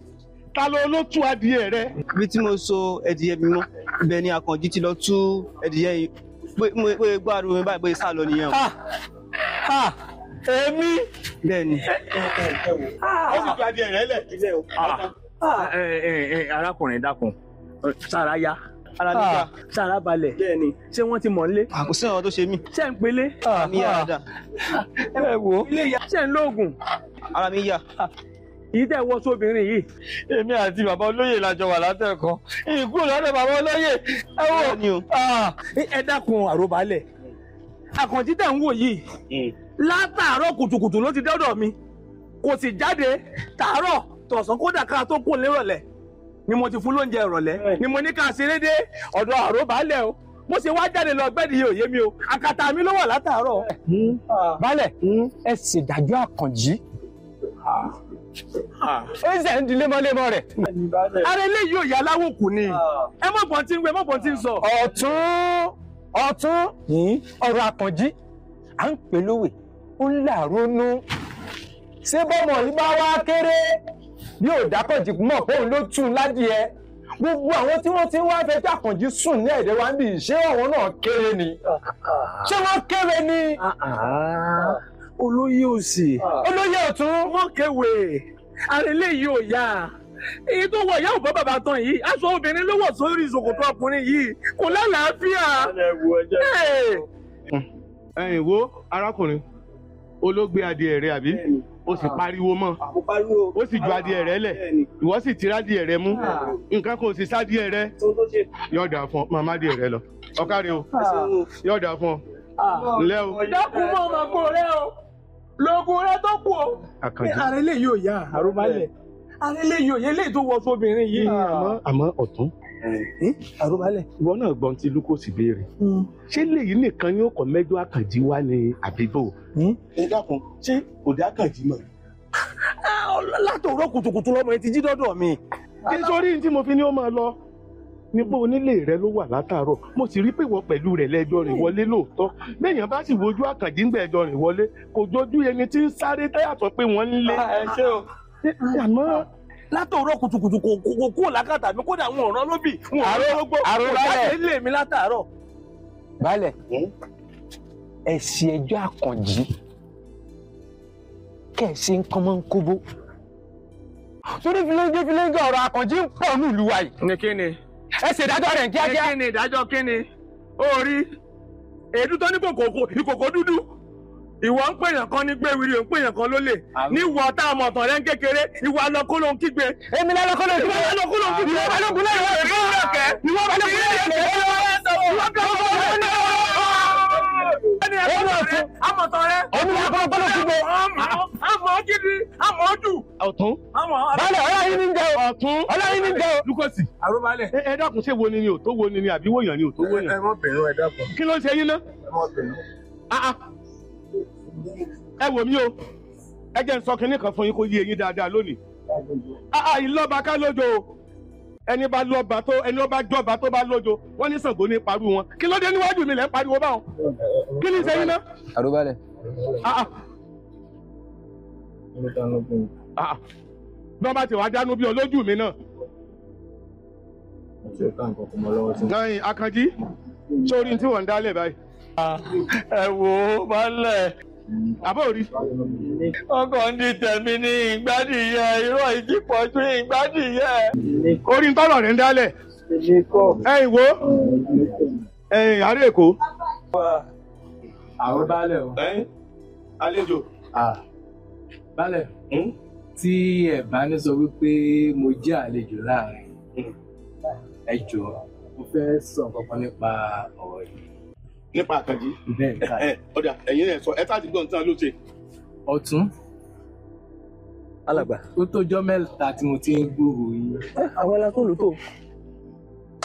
ta ló ló tú adìẹ rẹ? Bí tí mo so ẹdìyẹ mi mọ́, ibẹ̀ ni Àkànjí ti lọ tú ẹdìyẹ yìí, pé gbọ́ àrùn mi báyìí pé sá lọ nìyẹn o. Èmi. Bẹ́ẹ̀ni. Ó sì tú adìẹ rẹ lẹ̀. Arákùnrin dákun, sára yá. Ara mi yá. Sára balẹ̀. Bẹ́ẹ̀ni. Ṣé wọ́n ti mọ̀ nílé? Kò sí ọ̀rọ̀ tó ṣe mí. Ṣé ń pelé? Ara mi yá dáadáa. Ẹ wo. Ṣé ń lóògùn? Ara mi yá. Yìí tẹ́ wọ́ sóbìnrin yìí. Èmi àti bàbá olóyè la jọ wà látẹ̀kọ́. Ìkú lọ́dọ̀ bàbá olóyè. Ẹ wò. Ẹ dákun àròbálẹ̀. Àkànjí tẹ̀ ń wò yìí. Látàárọ̀ kùtùkùtù ló ti dọ́dọ̀ mi. Kò sì jáde tàárọ̀ tọ̀sán kódà ká tó kò lérọ̀lẹ́. Ni mo ti fún lóúnjẹ ìrọ̀lẹ́. Ni mo ní ká ṣeré dé ọ̀dọ̀ àròbálẹ̀ o. Mo ṣe wá jáde lọ gbẹ́dì yìí ò yé mi o. Àkàtà mi ló wà látàárọ̀. Baálẹ̀, ẹ ṣèdájọ́ Àkànjí. Ó ṣe ń di lemọ́lemọ́ rẹ̀. Ara eléyìí ò yá aláwòkù ni. Ẹ mọ̀ bọ́n tí ń wé, ẹ mọ̀ bọ́n tí ń sọ. Ọ̀tún ọ̀rọ̀ Àkànjí à ń pè lówè ó ń làrónú. Ṣé bọ́mọ̀ yìí bá wá kéré bí ò dákànjí mọ̀ pé òun ló tún un ládìẹ? Gbogbo àwọn tí wọ́n ti ń wá fẹ́ tí Àkànjí sùn ní ẹ̀dẹ̀ wa ń bì, ṣé àwọn náà kéré ni? Ṣé wọ́n kéré ni? Olóyè òsì. Olóyè ọ̀tún. Wọ́n kéwèé. Ara eléyìí ò yá. Èyí tó wọ ìyá ò bá bàbá tán yìí. Aṣọ obìnrin ló wọ̀ sórí ìṣòkòtò ọkùnrin yìí. Kò lálàáfíà. Ẹ̀yin wo arákùnrin, olóògbé adìẹ rẹ àbí? O sì pariwo mọ́. Ó sì ju adìẹ rẹ lẹ̀. Ìwọ sì ti rádìẹ rẹ mú. Nǹkan kò sì sádìẹ rẹ. Yóò dà fún ọ, máa má adìẹ rẹ lọ. Ọ̀kàrẹ̀ o. Yóò dà fún ọ. Ǹlẹ́ o. Dákun mọ́ ọmọ kò rẹ o. Lóògùn rẹ tó kù o. Àkànjí. Ara eléyìí ò yá àròbálẹ̀. Ara eléyìí ò yá eléyìí tó wọṣọ obìnrin yìí. Àmọ́ ọ̀tún. Àròbálẹ̀. Ìwọ náà gbọ́n tí Lukosi béèrè. Ṣé léyìí nìkan ni ó kọ mẹ́jọ Àkànjí wá ní àbíbò? Ẹ dákun, ṣé òde Àkànjí mọ̀? Látòrọ kùtùkùtù lọmọ yẹn ti jí dọ́dọ̀ mi. Kí sórí tí mo fi ní ó máa lọ ní pé onílé rẹ ló wà látàárọ̀, mo sì rí pé ìwọ pẹ̀lú rẹ̀ lẹ́jọ́ rìn wọlé lóòótọ́. Béèyàn bá sì wojú Àkànjí ńgbà ẹjọ́ rìn wọlé, kò jọjú ẹni tí ń sáré táyàtọ̀ pé wọ́n ń lé. Ẹ ṣé o. Àmọ́ látòrọ kùtùkùtù kò kúrò lákàtà mi, kódà wọn ò rán lóbì, wọn ò rán lógbó, kò jáde lé mi látàárọ̀. Baálẹ̀, ẹ ṣe ẹjọ́ Àkànjí kẹ́ ẹ ṣe ń kọ́mọ́ ń kóbó. Torí filéńgé ọ̀rọ̀ Àkànjí ń pọ̀ nílùú wa yìí. Ní kíni? Ẹ ṣe ìdájọ́ rẹ̀ kíákíá. Ní kíni ìdájọ́ kíni? Ó rí èédú tó ní ìkòkò dúdú. Ìwọ ń pèèyàn kan ní gbéwìrì, ò ń pèèyàn kan lólè. Níwọ tá a mọ̀ tàn rẹ́ ń kékeré, ìwọ alọ́kó ló ń kígbe. Èmi lálọ́kó ló ń kígbe. Ìwọ alọ́kó ló ń kígbe. Ìwọ balógun lẹ́yìn rẹ̀. Ìwọ balógun lẹ́yìn rẹ̀. Ìwọ balógun lẹ́yìn rẹ̀. Amọ̀tàn rẹ̀. Èmi lálọ́kó ló ń kígbe. Àmọ̀ gidi, àmọ̀ jù. Ọ̀tún. Baálẹ̀, ọlá yín ní jẹ́ o. Ọ̀tún. Ọlá yín ní jẹ́ o. Lukosi. Àròbálẹ̀. Ẹ dákun, ṣé wo ni ni ò tó wo ni ni àbí wòyàn ni ò tó wòyàn? Ẹ má bínú, ẹ dákun. Kí ló ń ṣe yín ná? Ẹ má bínú. Ẹ wò mí o, ẹ jẹ́ n sọ kinní kan fún yín kó yé yín dáadáa lónìí. Ìlọ́ba ká lójo o. Ẹni bá lọ́ba tó ẹni bá jọba tó bá lójo, wọ́n ní Ṣàngó ní parú wọn. Kí ló dé níwájú mi lẹ́ ń pariwo báwọn? Kí ni ṣe yín ná? Àròbálẹ̀. Bí wọ́n bá ti wá dánú bí olójú mi náà. Náà Àkànjí, sórí tí wọ́n ń dálẹ̀ báyìí. Ẹ wo baálẹ̀. Àbọ̀ rí. Ọkọ̀ ń di tẹ̀mí ní ìgbádìyẹ, irọ́ ìdípọ̀jù ìgbádìyẹ. Orí ń tọ́rọ̀ rẹ̀ ń dálẹ̀. Ẹ̀yin wo, ẹ̀yin ará Èkó. Àwọn baálẹ̀ o. Àlejò. Baálẹ̀, tí ẹ bá ní sọ wípé mo jẹ́ àlejò láàrin, ẹ jọ̀ọ́, mo fẹ́ sọ nǹkan kan nípa ọ̀rọ̀ yìí. Nípa Àkànjí. Bẹ́ẹ̀ ni. Ọ̀dà ẹ̀yin náà sọ, ẹ tá ti gbọ́n tán ló ṣe. Ọ̀tún. Alàgbà. Ó tójọ́ mẹ́ta tí mo ti ń gbúròó yín. Àwọn ẹlẹ́kùn ló tó.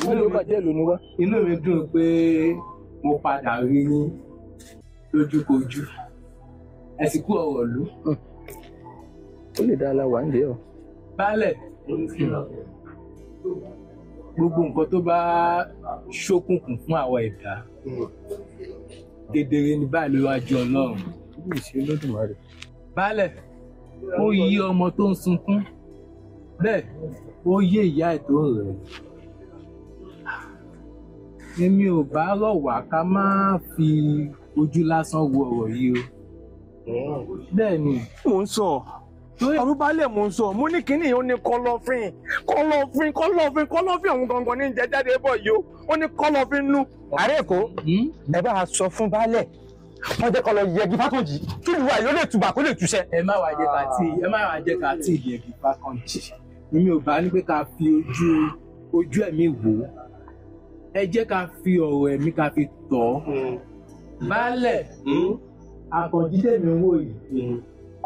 Wọ́n ló bàjẹ́ lónìí wá. Inú mi dùn pé mo padà rí yín lójúkojú. Ẹ sì kú ọ̀rọ̀ ìlú. Ó lè dá aláwa ń dé ọ. Baálẹ̀, gbogbo nǹkan tó bá ṣókùnkùn fún àwa ẹ̀dá kedere ní báyìí lójú Ọlọ́run. Baálẹ̀, ó yé ọmọ tó ń sunkún, bẹ́ẹ̀ ó yé ìyá ẹ̀ tó ń rẹ̀. Èmi ò bá rọ̀ wá ká má fi ojú lásán wo ọ̀rọ̀ yìí o. Bẹ́ẹ̀ ni. Mò ń sọ àrùbálẹ̀, mò ń sọ, mo ní kínní ó ní kọ̀lọ̀fín kọ̀lọ̀fín kọ̀lọ̀fín kọ̀lọ̀fín òun gangan ní jẹ jáde bọ̀ yìí o, ó ní kọ̀lọ̀fín nú. Ààrẹ Èkó, ẹ bá a sọ fún baálẹ̀ Wọ́n jẹ́ kó lọ yẹgi fákànjì kí ìlú wa yóò lè tùbà kó lè túṣẹ. Ẹ má wàá jẹ́ ká tí ẹ má wàá jẹ́ ká tí yẹgi fákànjì. Èmi ò bá ní pé ká fi ojú ẹ̀mí wò ó. Ẹ jẹ́ ká fi ọ̀rọ̀ ẹ̀mí ká fi tọ̀ ọ́. Baálẹ̀, Àkànjí tèmi ń wò yìí,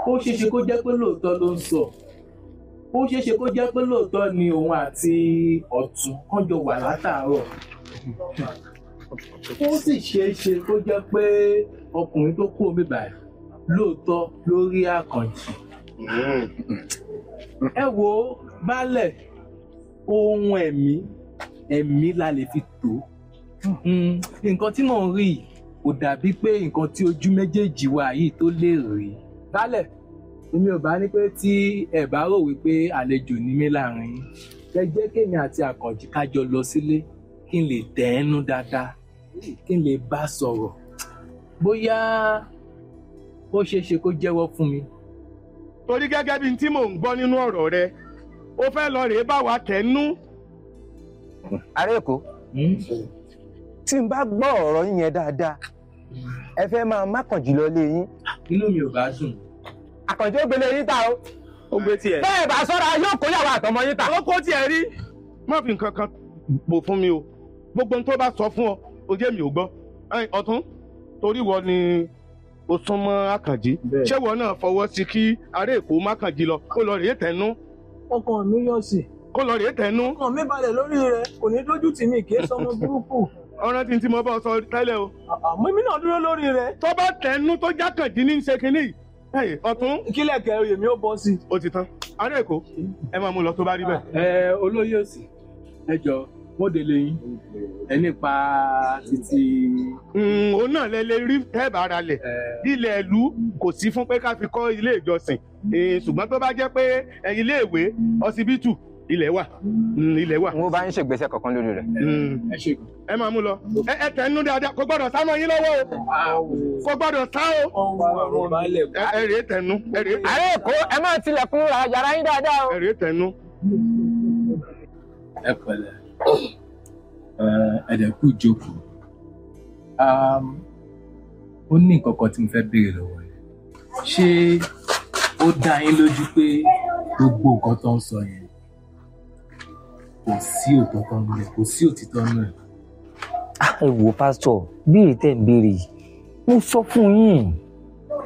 ó ṣeéṣe kó jẹ́ pé lóòótọ́ ló ń sọ. Ó ṣeéṣe kó jẹ́ pé lóòótọ́ ni òun àti Ọ̀tún kán jọ wà látàárọ̀. Ó sì ṣeéṣe kó jẹ́ pé ọkùnrin tó kú omi báyìí lóòótọ́ ló rí Àkànjí. Ẹ wo baálẹ̀, ohun ẹ̀mí ẹ̀mí la lè fi tó. Nǹkan tí mò ń rí yìí kò dàbí pé nǹkan tí ojú méjèèjì wa yìí tó lè rí. Baálẹ̀, èmi ò bá ní pé tí ẹ bá rò wípé àlejò ní mí láàrin yín, ẹ jẹ́ kémi àti Àkànjí ká jọ lọ sílé kí n lè tẹ̀ ẹ́ nú dáadáa, kí n lè bá sọ̀rọ̀. Bóyá ó ṣeé ṣe kó jẹ́wọ́ fún mi. Torí gẹ́gẹ́ bí n tí mò ń gbọ́ nínú ọ̀rọ̀ rẹ, ó fẹ́ lọ rèé bá wa tẹ̀ nú. Ará Èkó, tí n bá gbọ́ ọ̀rọ̀ yín yẹn dáadáa, ẹ fẹ́ máa mákànjì lọ lé yín. Inú mi ò bá dùn. Àkànjí ó gbélé yín ta o. Ó gbé tiẹ̀. Bẹ́ẹ̀ bá sọ́ra yóò kó yàwó àtọmọ yín ta. Ó kó tiẹ̀ rí. Má fi nǹkan kan bò fún mi o. Gbogbo ohun tó bá sọ fún ọ, ó jẹ́ mi ò gbọ́. Ọ̀tún, torí ìwọ ni o súnmọ́ Àkànjí. Ṣé ìwọ náà fọwọ́ sí kí ará Èkó mákànjí lọ kó lọ rèé tẹ̀nú? Ọkàn mi yọ̀ sí. Kó lọ rèé tẹ̀nú. Ọkàn mi balẹ̀ lórí rẹ̀, kò ní dójú tì mí, kì í sọmọ burúkú. Ọ̀ràn tí mo bá sọ tẹ́lẹ̀ o. Àmọ́ èmi náà dúró lórí rẹ̀. Tó bá tẹ̀nú tó jákànjí ní í ṣe kínní yìí. Ọ̀tún. Kílẹ̀ kẹ́ oyè mi ó bọ́ sí. Ó ti tán. Ará Èkó, ẹ máa mú lọ tó bá rí bẹ́ẹ̀. Ẹ olóyè òsì, ẹ jọ mo délé yín ẹ nípa títí. Òun náà lẹ lè rí tẹ́ẹ̀bà ara lẹ̀. Ilẹ̀ ìlú kò sí fún pé ká fi kọ́ ilé ìjọsìn. Ṣùgbọ́n tó bá jẹ́ pé ilé ìwé, ọsibítù, ilẹ̀ wà. Ilẹ̀ wà. Mo bá ń ṣègbésẹ̀ kankan lórí rẹ̀. Ẹ ṣe. Ẹ máa mú lọ. Ẹ tẹnu dáadáa, kò gbọ́dọ̀ sá mọ́ yín lọ́wọ́ o. Kò gbọ́dọ̀ sá o. Ẹ rèé tẹnu. Ará Èkó, ẹ máa tilẹ̀kùn yàrá yín dáadáa o. Ẹ rèé tẹnu. Ẹ pẹ̀lẹ́, ẹ dẹ̀ kú ìjókòó. Ó ní nǹkan kan tí mo fẹ́ béèrè lọ́wọ́ yẹn. Ṣé ó dá yín lójú pé gbogbo nǹkan tó ń sọ yẹn kò sí òtítọ́ nínú ẹ̀, kò sí òtítọ́ nínú ẹ̀? Ẹ wo pásítọ̀, béèrè tẹ́ ń béèrè yìí, mo sọ fún yín,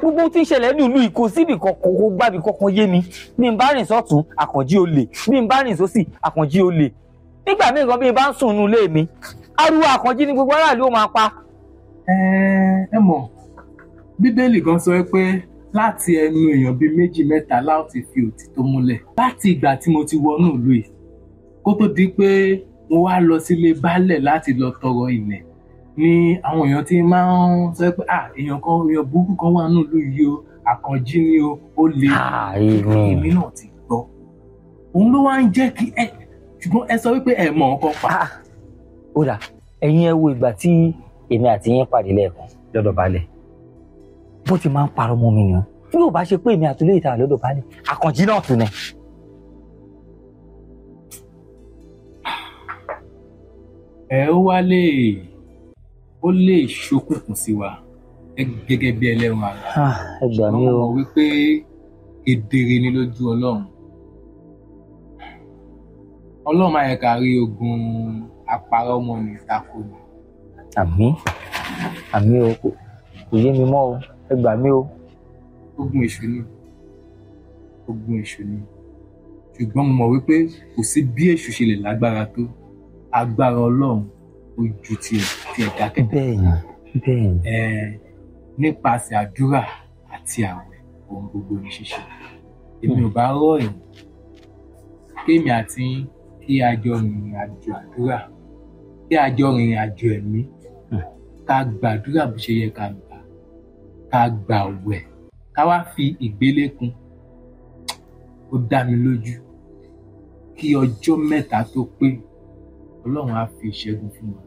gbogbo tí ń ṣẹlẹ̀ ní ìlú yìí kò síbi kankan, kò gbábi kankan yé mi. Bí n bá rìn sọ́tún, Àkànjí olè. Bí n bá rìn sósì, Àkànjí olè. Nígbà míì gan bí n bá ń sùn nínú ilé mi, ariwo Àkànjí ni gbogbo aráàlú ó máa pa. Ẹ mọ̀, Bíbélì gan sọ pé láti ẹnu èèyàn bíi méjì mẹ́ta láti fi òtítọ́ múlẹ̀. Láti ìgbà tí mo ti wọnú ìlú yìí, kó tó di pé mo wá lọ sílé baálẹ̀ láti lọ tọrọ ilẹ̀, ni àwọn èèyàn ti máa ń sọ pé èèyàn kan, èèyàn burúkú kan wà nínú ìlú yìí o, Àkànjí ni o, ó le. Èmi náà ti gbọ́. Òun ló wá ń jẹ́ kí ẹ, ṣùgbọ́n ẹ sọ wípé ẹ mọ̀ nǹkan pa. Ó dà, ẹ̀yin ẹ wo ìgbà tí èmi àti yín pàdé lẹ́ẹ̀kan lọ́dọ̀ baálẹ̀. Bó ti máa ń parọ́ mọ́ mi nù. Bí ò bá ṣe pé èmi àti olóyè ta lọ́dọ̀ baálẹ̀, Àkànjí náà tún ni. Ẹ ó wá lè ó lè ṣókùnkùn sí wa gẹ́gẹ́ bí ẹlẹ́ran ara. Ẹ gbà mí o. Mo mọ̀ wípé kedere ni lójú Ọlọ́run. Ọlọ́run máa yẹ ká rí ogun apárọ́mọnì tako ni. Àmín, àmín o, kò yé mi mọ́ o, ẹ gbà mí o. Ogun èṣù ni, ogun èṣù ni. Ṣùgbọ́n mo mọ̀ wípé kò sí bí èṣù ṣe lè lágbára tó, agbára Ọlọ́run ó ju tiẹ̀ dákẹ́. Bẹ́ẹ̀ni, bẹ́ẹ̀ni. Nípasẹ̀ àdúrà àti àwẹ̀ ohun gbogbo ní ṣíṣe. Èmi ò bá rọ̀ yín kémi àti yín kí a jọ rìnrìn àjò àdúrà, kí a jọ rìnrìn àjò ẹ̀mí, ká gbàdúrà bó ṣe yẹ ká gbà, ká gbàwẹ̀, ká wá fi ìgbélé kún. Ó dá mi lójú kí ọjọ́ mẹ́ta tó pé, Ọlọ́run á fi ìṣẹ́gun fún wa.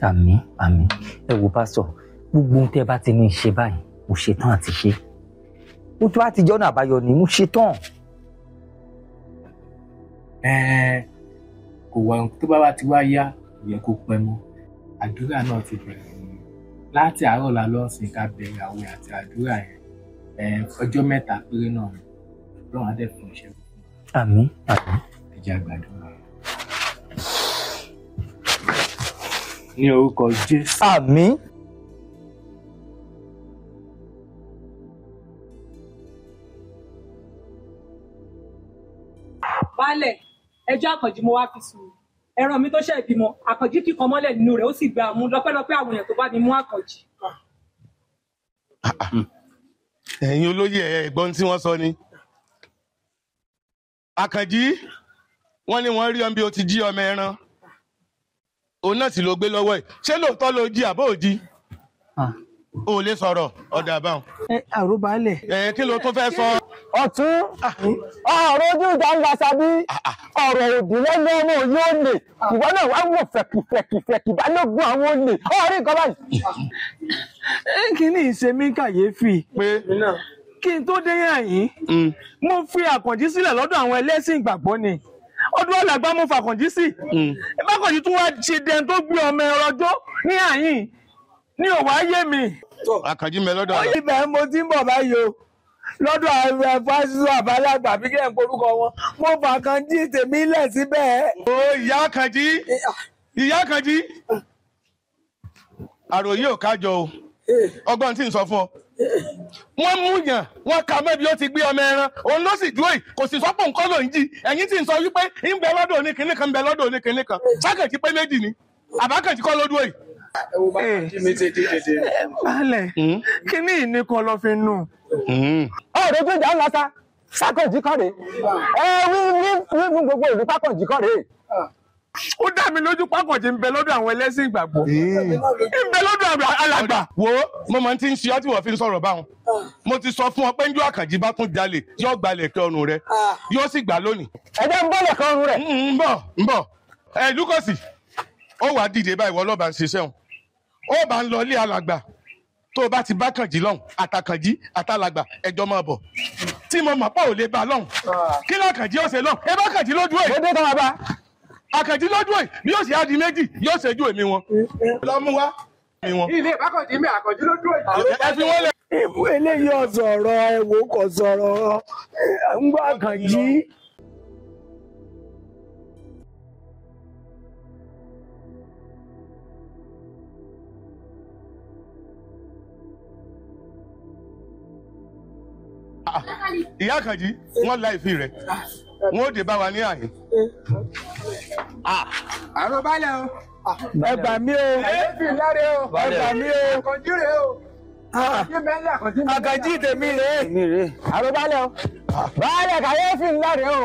Àmín, àmín. Ẹ wo pásítọ̀, gbogbo ohun tẹ́ bá ti ní í ṣe báyìí, mo ṣetán àti ṣe. Mo tún á ti jọ́nà àbáyọ ni, mo ṣetán. Kò wá tó bá wá ti wá yá, kò yẹ kó pẹ́ mọ́. Àdúrà náà ti bẹ̀rẹ̀. Láti àárọ̀ la lọ sìn ká bẹ̀rẹ̀ àwẹ̀ àti àdúrà yẹn. Ọjọ́ 3 péré náà ni Ọlọ́run á dẹ̀ fún ìṣẹ́gun. Àmín, àmín. Ẹ jẹ́ a gbàdúrà. Ní orúkọ Jésù. Àmín. Baálẹ̀, ẹjọ́ Àkànjí mo wá fi sùn. Ẹran mi tó ṣe ìbímọ, Àkànjí kíkan mọ́lẹ̀ nínú rẹ̀ ó sì gbà mú lọ́pẹ́lọpẹ́ àwọn èèyàn tó bá mi mú Àkànjí. Ẹ̀yin olóyè ẹ̀gbọ́n tí wọ́n sọ ni. Àkànjí, wọ́n ní wọ́n rí ọ bí o ti jí ọmọ ẹran. Òun náà sì ló gbé lọ́wọ́ ẹ̀. Ṣé lóòótọ́ ló jí àbó ò jí? O ò lè sọ̀rọ̀ ọ̀dà àbáwọn. Àròbálẹ̀. Ẹ kí ló tún fẹ́ sọ? Ọ̀tún, ọ̀rọ̀ ojú ìjà ń lasa bí ọ̀rọ̀ òdì lẹ́nu ọmọ yóò lè. Ìwọ náà wá wò fẹ̀kìfẹ̀kìfẹ̀kì balógun àwọn olè. Ọ̀rí nǹkan báyìí. Kí ni ìṣe mi kàyéfì? Pé kí n tó dé yàn yín, mo fi Àkànjí sílẹ̀ lọ́dọ̀ àwọn ẹlẹ́sìn ìgbàgbọ́ ni. Ọdún alàgbà mo fàkànjí sí. Bákànjí tún wá ṣe dẹni tó gbé ọmọ ẹrọjọ́ ní àyín ní òwò ayé mi. Àkànjí mi lọ́dọ̀ àlọ́. Ibẹ̀ mo ti ń bọ̀ báyìí o. Lọ́dọ̀ àwọn fásitì àbálàgbà bí kẹ́ ẹ̀ ń porúkọ wọn. Mo fàkànjí tèmi lẹ̀ síbẹ̀. Ó ìyá Àkànjí, ìyá Àkànjí. Àròyé ò kájọ o. Ọgbọ́n tí ń sọ fún ọ. Wọ́n mú yàn, wọ́n ka mọ́ ibi ó ti gbé ọmọ ẹran, òun ló sì dúró yìí, kò sì sọ́pọ̀ nǹkan ló ń jí. Ẹ̀yin tí ń sọ wípé ń bẹ lọ́dọ̀ oníkinní kan, ń bẹ lọ́dọ̀ oníkinní kan. Sákànjí pé méjì ni, àbákànjí kọ́ ló dúró yìí. Baálẹ̀, kíní ìní kan lọ fi nù. Ọ̀rọ̀ ojú ìjà ń lasa, Sákànjí kọ́ rèé. Ẹ wí wí wí fún gbogbo ìlú Pákànjí kọ́ rèé. Ó dá mi lójú Pákànjí ń bẹ lọ́dọ̀ àwọn ẹlẹ́sìn ìgbàgbọ́. Ń bẹ lọ́dọ̀ alàgbà. Wo mo máa ti ń ṣe ọ́ tí wọ́n fi ń sọ̀rọ̀ báwọn. Mo ti sọ fún ọ pé njọ́ Àkànjí bá tún jalè yóò gbalẹ̀ kí ọrùn rẹ yóò sì gbà lónìí. Ẹ jẹ́ ń bọ́lẹ̀ kan ọrùn rẹ̀. Ń bọ̀ ń bọ̀ ẹ Lúkọ̀sì ó wàá dìde báyìí wọ́n lọ́ba ń ṣiṣẹ́ wọn. Ó bá ń lọ ilé alàgbà tó o bá ti bá Kànjí lọ́hùn àtàkànjí àtàlàgbà ẹjọ́ máa bọ̀. Tí mo mọ̀ pé ò lè bá lọ́hùn kí lákànjí ó ṣe lọ́hùn ẹ bá Kànjí lójú ẹ̀. Ó dé tán bàbá. Àkànjí lójú ẹ̀ bí yóò ṣe á di méjì yóò ṣe ju èmi wọn. Lọ mú wá. Ilé ìbákànjí mi Àkànjí lójú ẹ̀. Ẹ fi wọ́n lẹ̀. Eléyìí ọ̀sọ̀rọ̀ ẹ̀wò kò sọ̀rọ̀ ń gbọ́ Àkànjí. Ìyá Àkànjí wọ́n la ìfi rẹ̀ wọ́n ó dé bá wa ní àyè. Àròbálẹ̀ o. Ẹ gbà mí o. Kàyéfì ńlá rè o. Ẹ gbà mí o. Àkànjí rè o. Àkànjí mẹ́lẹ̀ Àkànjí mẹ́lẹ̀. Àkànjí tèmi rè. Àròbálẹ̀ o. Baálẹ̀ kàyéfì ńlá rèé o.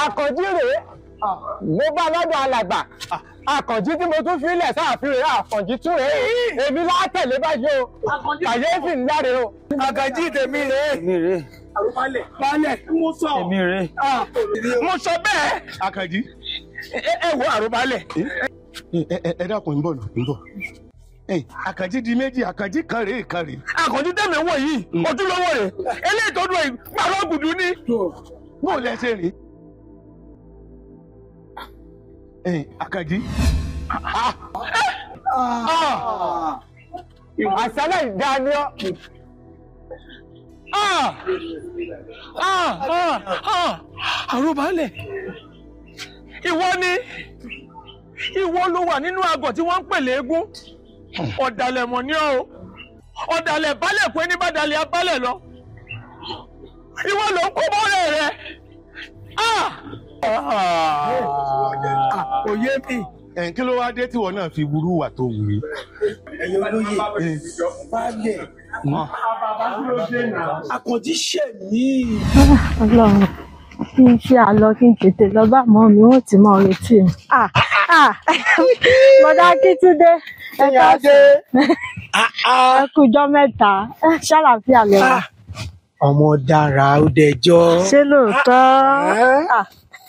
Àkànjí rèé. Mo bá lọ́dọ̀ alàgbà. Àkànjí tí mo tún filẹ̀ sáàfin rèé, Àkànjí tún rèé. Èmi látẹ̀lé báyìí o. Kàyéfì ńlá rèé o. Àkànjí tèmi rèé. Èmi rèé. Àròbálẹ̀. Baálẹ̀ mo sọ. Èmi rèé. Mo sọ bẹ́ẹ̀. Àkànjí. Ẹ wo àròbálẹ̀. Ẹ dákun ń bọ̀ ń bọ̀. Àkànjí di méjì, Àkànjí kan rèé kan rèé. Àkànjí tẹ̀mí wọ̀ yìí, ojúlówó rèé. Eléyìí tó dúró yìí, pàrọ̀ gùdù ni. Bó lẹ ṣe rìn? Àkànjí. Àṣálẹ̀ ìdáni ọ́. Àròbálẹ̀, ìwọ ni ìwọ ló wà nínú àgọ̀ tí wọ́n ń pè léegun. Ọ̀dàlẹ̀ mọ̀ ní ọ́ o. Ọ̀dàlẹ̀ balẹ̀ pé ní bàdàlẹ̀ abálẹ̀ lọ. Ìwọ ló ń kó bọ́ọ̀rẹ́ rẹ. Òye mi. Ẹ̀ kí ló wá dé tí ìwọ náà fi burú wà tó wù mí? Ẹ̀yin olóyè, baálẹ̀, Àkànjí ṣẹ̀ mí. Ọlọ́run, kí n ṣe àlọ kí n tètè lọ bá mọ́ mi, wọ́n ti máa retí mi. Bọ̀dá Akíntúndé, ẹ káàsán. Ẹ kú ọjọ́ mẹ́ta, ṣàlàáfíà lẹ wà. Ọmọ dára ó dẹjọ́. Ṣé lóòótọ́?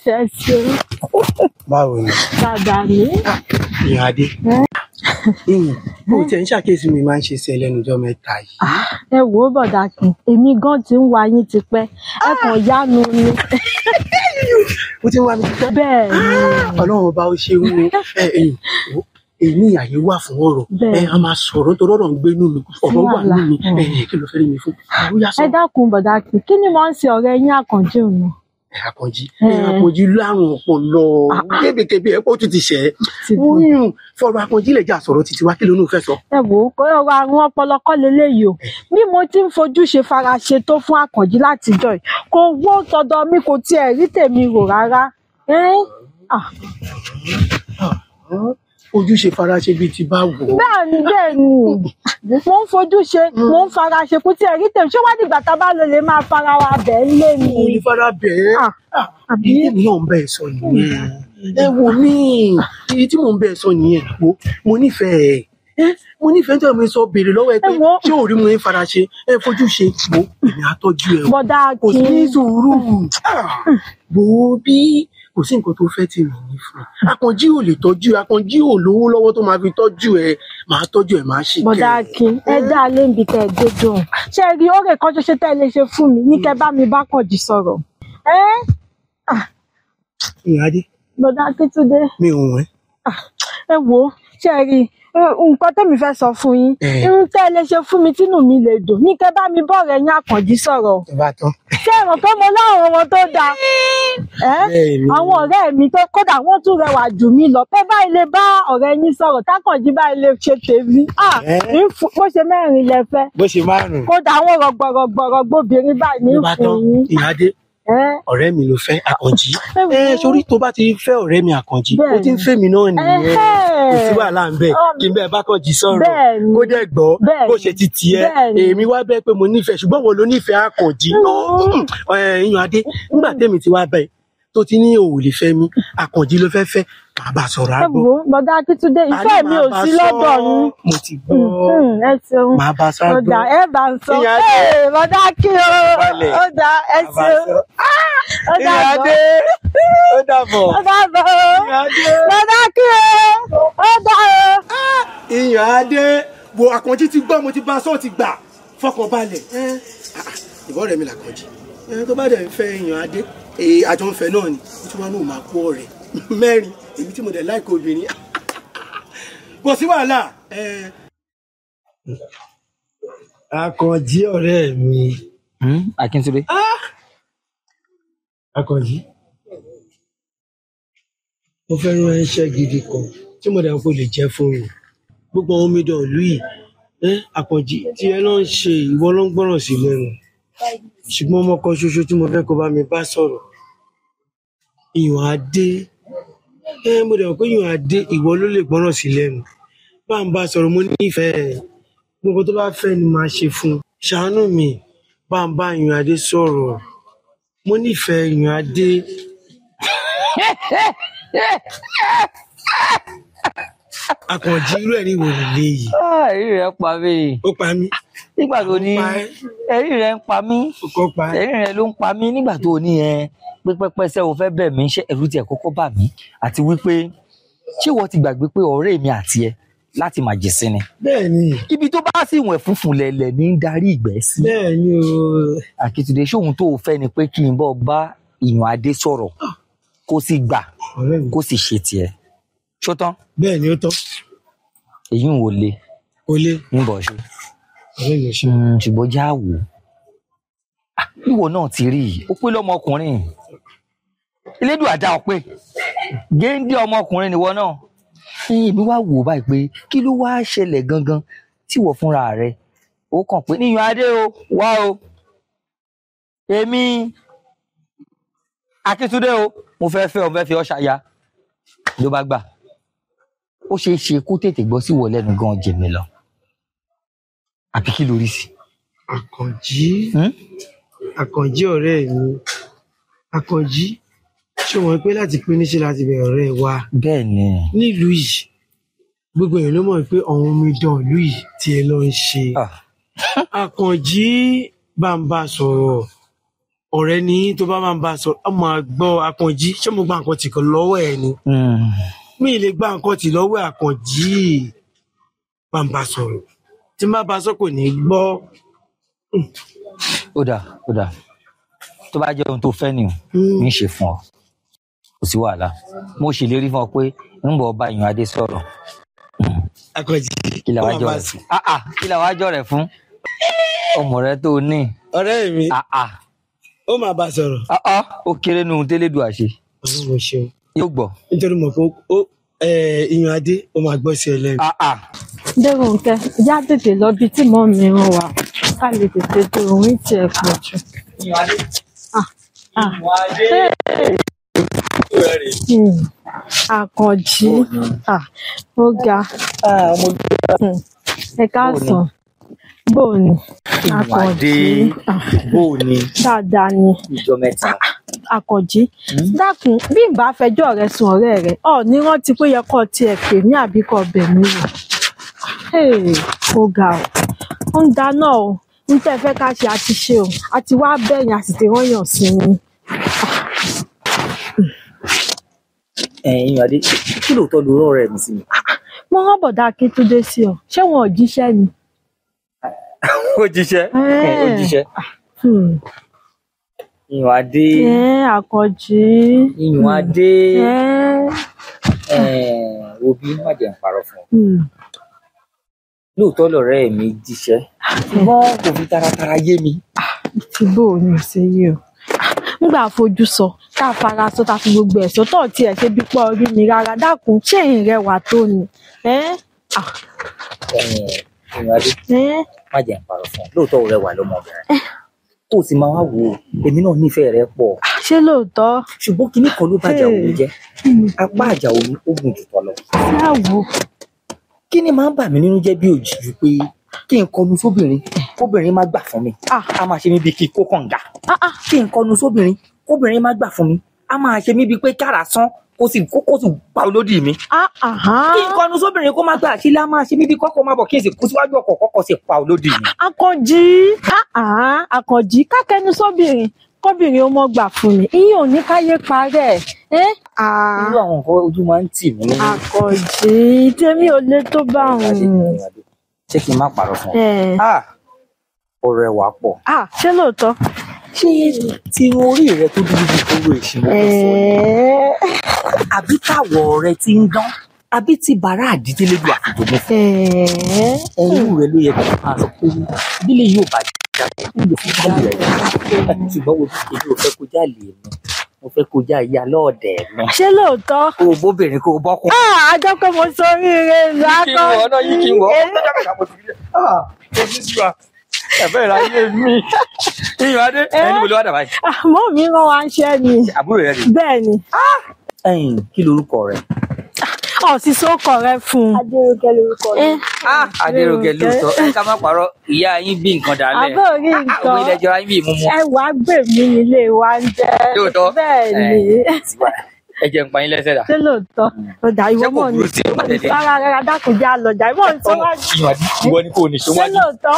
Ẹ ṣeun. Báwo ni? Dáadáa ni. Ìyá Adé. Bó tiẹ̀ ń ṣàkíyèsí mi máa ń ṣe sí ẹ lẹ́nu ọjọ́ mẹ́ta yìí. Ẹ wò ó bọ̀dà kì, èmi gan ti ń wá yín tipẹ́, ẹ kàn yánu ni. Ó ti ń wá mi tipẹ́. Bẹ́ẹ̀ ni. Ọlọ́run ọba ó ṣeun o. Ẹ̀yìn Èmi àyè wà fún ọ̀rọ̀. Ẹ a máa sọ̀rọ̀ nítorí ọ̀rọ̀ ń gbé inú mi, ọ̀rọ̀ wà nínú mi. Ẹ kí ló fẹ́ rí mi fún? Ẹ dákun bọ̀dá kì kí ni wọ́n ń ṣe ọ̀rẹ́ yín Àkànjí òun? Àkànjí Àkànjí lárùn ọpọlọ kébékébé ẹ ó tún ti ṣẹ oyún fọ̀rọ̀ Àkànjí lè jà sọ̀rọ̀ títí wá, kí ló ní o fẹ́ sọ. Ẹ wò ó, kó ọ̀rọ̀ àrùn ọpọlọ kọ́ leléyìí o. Bí mo ti ń fojú ṣe fara ṣe tó fún Àkànjí látijọ́ yìí, kò wó tọ̀dọ̀ mi, kò tiẹ̀ rí tèmi rò rárá. Ojú ṣe fara ṣe bíi ti bá wò. Bẹ́ẹ̀ni bẹ́ẹ̀ni, mo ń fojú ṣe, mo ń fara ṣe, kò tiẹ̀ rí tèmi. Ṣé wá dìgbà tá a bá lọ lè máa fara wa bẹ́ẹ̀ lé mi? Mo lè fara bẹ́ẹ̀. Àbí èmi náà ń bẹ ẹ sọ nìyẹn. Ẹ wò mí, èyí tí mò ń bẹ ẹ sọ nìyẹn. Wo, mo nífẹ̀ẹ́ ẹ, mo nífẹ̀ẹ́ tí mo sọ béèrè lọ́wọ́ ẹ pé ṣé ò rí mo ń fara ṣe, ẹ fojú ṣe, wo èmi àtọ́jú ẹ o. Kò sí ní sùúrù. Wo bí kò sí nǹkan tó fẹ́ tì mí ní fún un. Àkànjí ò lè tọ́jú, Àkànjí ò lówó lọ́wọ́ tó máa fi tọ́jú ẹ, máa tọ́jú ẹ, máa ṣe kẹ́. Bọ̀dá Akin, ẹ dá a lé níbi tẹ́ ẹ dé dùn. Ṣé ẹ rí ọ̀rẹ́ kan ṣoṣo tẹ́ ẹ lè ṣe fún mi ní kẹ́ bá mi bá Kànjí sọ̀rọ̀? Ìyáde. Bọ̀dá Akíntúndé. Mi ò wọ́n. Ẹ wo, ṣé ẹ rí nǹkan tẹ́mi fẹ́ sọ fún yín, irun tẹ́ ẹ lè ṣe fún mi tínú mi lè dùn ní kẹ́ bá mi bọ̀rẹ̀ yín Àkànjí sọ̀rọ̀. Ṣé ẹ mọ̀ pé mo láwọn ọmọ tó dáa? Àwọn ọ̀rẹ́ mi tó kódà wọ́n tún rẹwà jù mí lọ. Pé báyìí lè bá ọ̀rẹ́ yín sọ̀rọ̀, tákànjí báyìí lè ṣe tèmi. Bó ṣe mẹ́rin lẹ fẹ́. Bó ṣe márùn-ún. Kódà àwọn rọ̀gbọ̀rọ̀gbọ̀rọ̀gbọ̀bìnrin báyìí ní fún yín. Ìyáde, ọ̀rẹ́ mi ló fẹ́ Àkànjí. Ẹ sórí tó bá ti fẹ́ ọ̀rẹ́ mi Àkànjí, ó ti ń fẹ́ mi náà nìyẹn. Kò sí wàhálà ń bẹ kí n bẹ́ẹ̀ bá Kànjí sọ̀rọ̀ kó dẹ̀ gbọ́ bó ṣe ti tiẹ̀. Èmi wá bẹ́ẹ̀ pé mo nífẹ̀ẹ́, ṣùgbọ́n wo ló nífẹ̀ẹ́ Àkànjí? Ìyàn Adé, nígbà tèmi ti wá bẹ́ẹ̀ tó ti ní òun lè fẹ́ mi, Àkànjí ló fẹ́ fẹ́, màá bá sọ̀rọ̀ àgbọ̀. Ẹ wo bọ̀dá Akíntúndé, ìfẹ́ mi ò sí lọ́dọ̀ yín. Mo ti gbọ́. Ẹ ṣeun. Màá bá sọ̀rọ̀. Ọ̀dà ẹ bá ń sọ. Bọ̀dá kí o. Ọ̀dà ẹ ṣeun. Ìyá Adé, ó dàbọ̀. Ó dàbọ̀. Bọ̀dá kí o. Ó dà o. Ìyá Adé, wo Àkànjí ti gbọ́, mo ti bá a sọ, ti gbà, fọkàn balẹ̀. Ìbọn rẹ̀ mi làkànjí. Tó bá dẹ̀ ń fẹ́ Ìyàn Adé, àjọ ń fẹ́ náà ni, ó tún wá ní òun máa kó ọ̀rẹ́ mẹ́rin, èmi tí mo dẹ̀ láìkó obìnrin. Kò sí wàhálà. Àkànjí ọ̀rẹ́ mi. Akíntúndé. Àkànjí, mo fẹ́ rán iṣẹ́ gidi kan tí mo dẹ̀ kó lè jẹ́ fún mi. Gbogbo àwọn omidan ìlú yìí, Àkànjí tí ẹ lọ ń ṣe, ìwọ ló ń gbọ́ràn sí lẹ́nu. Ṣùgbọ́n ọmọ kan ṣoṣo tí mo fẹ́ kó bá mi bá sọ̀rọ̀, Ìyàn Adé. Mo dẹ̀ mọ̀ pé Ìyàn Adé, ìwọ ló lè gbọ́ràn sí lẹ́nu. Bá ń bá sọ̀rọ̀, mo nífẹ̀ẹ́. Gbogbo tó bá fẹ́ ni màá ṣe fún un. Ṣàánú mi, bá ń bá Ìyàn Adé sọ̀rọ̀. Mo nífẹ̀ẹ́ Ìyàn Adé. Àkànjí, irú ẹ̀rín wo lè yìí? Ẹ̀rín rẹ̀ pa mí. Ó pa mí. Nígbà tó ní ẹ̀rín rẹ̀ ń pa mí. Ẹ̀rín rẹ̀ ló ń pa mí nígbà tó ní ẹ pẹ́pẹ́pẹ́sẹ́ o fẹ́ bẹ̀ mí, ṣé ẹ̀rù tiẹ̀ kọ́kọ́ bà mí? Àti wípé ṣé wọ́n ti gbàgbé pé ọ̀rẹ́ mi àti ẹ láti máa jẹ sí ni? Bẹ́ẹ̀ni. Ibi tó bá sì wọ̀n funfun lẹ̀lẹ̀ ní ń darí ìgbẹ́ sí. Bẹ́ẹ̀ni o. Akíntúndé, ṣé ohun tó o fẹ́ ni pé kí n bọ́ bá Ìyàn Adé sọ̀rọ̀ kó sì gbà kó sì ṣe tiẹ̀? Ṣó tán? Bẹ́ẹ̀ni, ó tán. Èyí ń wò le. Kò le. Ń bọ̀ ṣe. Ṣùgbọ́n já wò. Ìwọ náà ti rí i, ó pé lọ́mọkùnrin. Elédùà dá ọ pé géńdé ọmọkùnrin nìwọ náà. Èmi wá wò báyìí pé kí ló wá ṣẹlẹ̀ gangan tí wọ́n fúnra rẹ̀ ó kàn pé níyàn Adé o, wá o. Èmi Akíntúndé o, mo fẹ́ fẹ́ ọ, fẹ́ fi ọ́ ṣaya. Ló bá gbà. Ó ṣeé ṣe kó tètè gbọ́ sí wọ lẹ́nu gan jèmi lọ. Àbí kí lórí sí? Àkànjí, Àkànjí ọ̀rẹ́ mi, Àkànjí, ṣé o mọ̀ pé láti pín níṣẹ́ láti bẹ̀rẹ̀ ọ̀rẹ́ wa? Bẹ́ẹ̀ni. Nílùú yìí, gbogbo èèyàn ló mọ̀ pé àwọn omidan ìlú yìí tí ẹ lọ ń ṣe. Àkànjí, bá ń bá sọ̀rọ̀, ọ̀rẹ́ ni tó bá máa ń bá sọ̀rọ̀, ọ máa gbọ́. Àkànjí, ṣé mo gba nǹkan tì kan lọ́wọ́ ẹ ni? Mi ì lè gba nǹkan tì lọ́wọ́ Àkànjí. Bá ń bá sọ̀rọ̀, tí má bá sọ kò ní gbọ́. Ó dà, ó dà, tó bá jẹ́ ohun tó fẹ́ ni o ní ṣe fún ọ, kò sí wàhálà. Mo ṣèlérí fún ọ pé ń bọ̀ bá Ìyàn Adé sọ̀rọ̀. Akànjí. Kí la wá jọ rẹ fún? Kí la wá jọ rẹ fún? Ọmọ rẹ tó ní. Ọ̀rẹ́ mi. Ó máa bá sọ̀rọ̀. Ó kéré nu tẹ́lẹ̀dùn àṣẹ. Ọlọ́run ṣeun. Yóò gbọ́. Nítorí mọ̀ pé ó ìyàn adé ó máa gbọ́ sí ẹ lẹ́nu. Déròǹkẹ́, já tètè lọ bí tí mọ́ mi rán wa ká lè tètè tó òun tiẹ̀ pọ̀ jù. Àkànjí, ó ga, ẹ káàsán, bóò ni Àkànjí? Bóò ni? Dáadáa ni. Ìjọ mẹ́ta. Àkànjí, dákun, bí n bá fẹjọ́ rẹ sùn ọ̀rẹ́ rẹ, ọ ní rántí pé yẹ kó tiẹ̀ pè mí àbí kó bẹ̀ mí wò. Ó ga o, ó ń dáná o, ń tẹ́ fẹ́ ká ṣe àti ṣe o, àti wá bẹ̀yìn àti ti rányàn sí i. Ẹ̀yin Adé, kí lóòótọ́ ló rán ọ̀rẹ́ mi sí mi? Mo rán bọ̀dá Akíntúndé sí ọ, ṣé wọn ò jíṣẹ́ ni? Ó jíṣẹ́, ó jíṣẹ́. Ìyàn Adé. Àkànjí. Ìyàn Adé. Òbí má jẹ́ n parọ́ fún ọ. Lóòótọ́ lọ̀rẹ́ mi jíṣẹ́, ṣùgbọ́n kò fi taratara yé mi. Ti bó o ní ṣe yé o. Ngbà fojú sọ, tá a fara sọ, tá a fi gbogbo ẹ̀ sọ, tó tiẹ̀ ṣe bí pọ́ orí mi rárá, dákun, ṣé ìrìn rẹ wà tó ni? Ìyàn Adé, má jẹ́ n parọ́ fún ọ. Lóòótọ́ o rẹwà lọ́mọbìnrin. Kó o sì máa wá wò ó, èmi náà nífẹ̀ẹ́ rẹ pọ̀. Ṣé lóòótọ́? Ṣùgbọ́n kinní kan ló bàjá òun jẹ́. Apá àjà òun ó gùn jù tọ́ lọ. Ṣáàwó. Kí ni máa ń bà mí nínú jẹ́ bí òjijì pé kí n kọnu sóbìnrin kóbìnrin má gbà fún mi, a máa ṣe mí bíi kí n kó kànga. Kí n kọnu sóbìnrin kóbìnrin má gbà fún mi, a máa ṣe mí bíi pé kára sán kó sì pa olódì mi. Kí n kọnu sóbìnrin kó má gbà sílé, a máa ṣe mí bíi kọ́kọ́ má bọ̀ kí n sì kú síwájú ọkọ̀ kọ́kọ́ sì pa olódì mi. Àkànjí, Àkànjí, kákẹ́nu sóbìnrin kóbìnrin ó mọ́ gbà fún mi, ìyẹn ò ní káyé parẹ́. Irú àwọn nǹkan ojú máa ń tì mí. Àkànjí, tèmi ò lè tó bá òun. Ṣé kí n má parọ́ fún ọ? Ó rẹwà pọ̀. Ṣé lóòótọ́? Ṣé ti orí rẹ tó dúdú bíi kóró ìṣìnà tó sọ ni? Àbí táwọ̀ rẹ ti ń dán? Àbí ti bàrá àdídélé lu àfijọ́ mú fún? Ẹrú rẹ ló yẹ kó máa sọ pé bílẹ̀ yóò bá jà ló fi jálè rẹ. Ṣùgbọ́n wo èmi ò fẹ́ kó jálè mi, mo fẹ́ kó já ìyá lọ́ọ̀dẹ̀ mi. Ṣé lóòótọ́? Kó o bóbìnrin kó o bọ́kùn. A jẹ́ pé mo soríire ìlú Àkànjí. Kí n wọ̀ ọ́ náà ẹ̀fẹ́ ìráyé mi. Iyùn Adé, ẹni mo lè wá dàbá yìí. Àmọ́ mi rán wa ń ṣẹ́ ni. Àbúrò rẹ ni. Bẹ́ẹ̀ ni. Ẹ̀yin, kí lorúkọ rẹ? Ọ̀ sì sókọ rẹ fún un. Adérónkẹ́ lorúkọ mi. Adérónkẹ́ lóòótọ́, ẹ ká má parọ́, ìyá yín bí nǹkan dálẹ̀. Àbẹ́ orí nǹkan. Òwe ilẹ̀ jọra yín bí ìmúmu. Ẹ wàá gbè mí nílé wa ń jẹ́. Lóòótọ́. Bẹ́ẹ̀ ni. Ẹ jẹ́ n pa yín lẹ́sẹ̀ dà. Ṣé lóòótọ́? Ọ̀dà ìwọ mọ̀ ní. Rárá rárá dákun jẹ́ àlọ́jà ìwọ ń tó wájú. Ìwọ ni kò ní ṣe Ṣé wájú. lóòótọ́?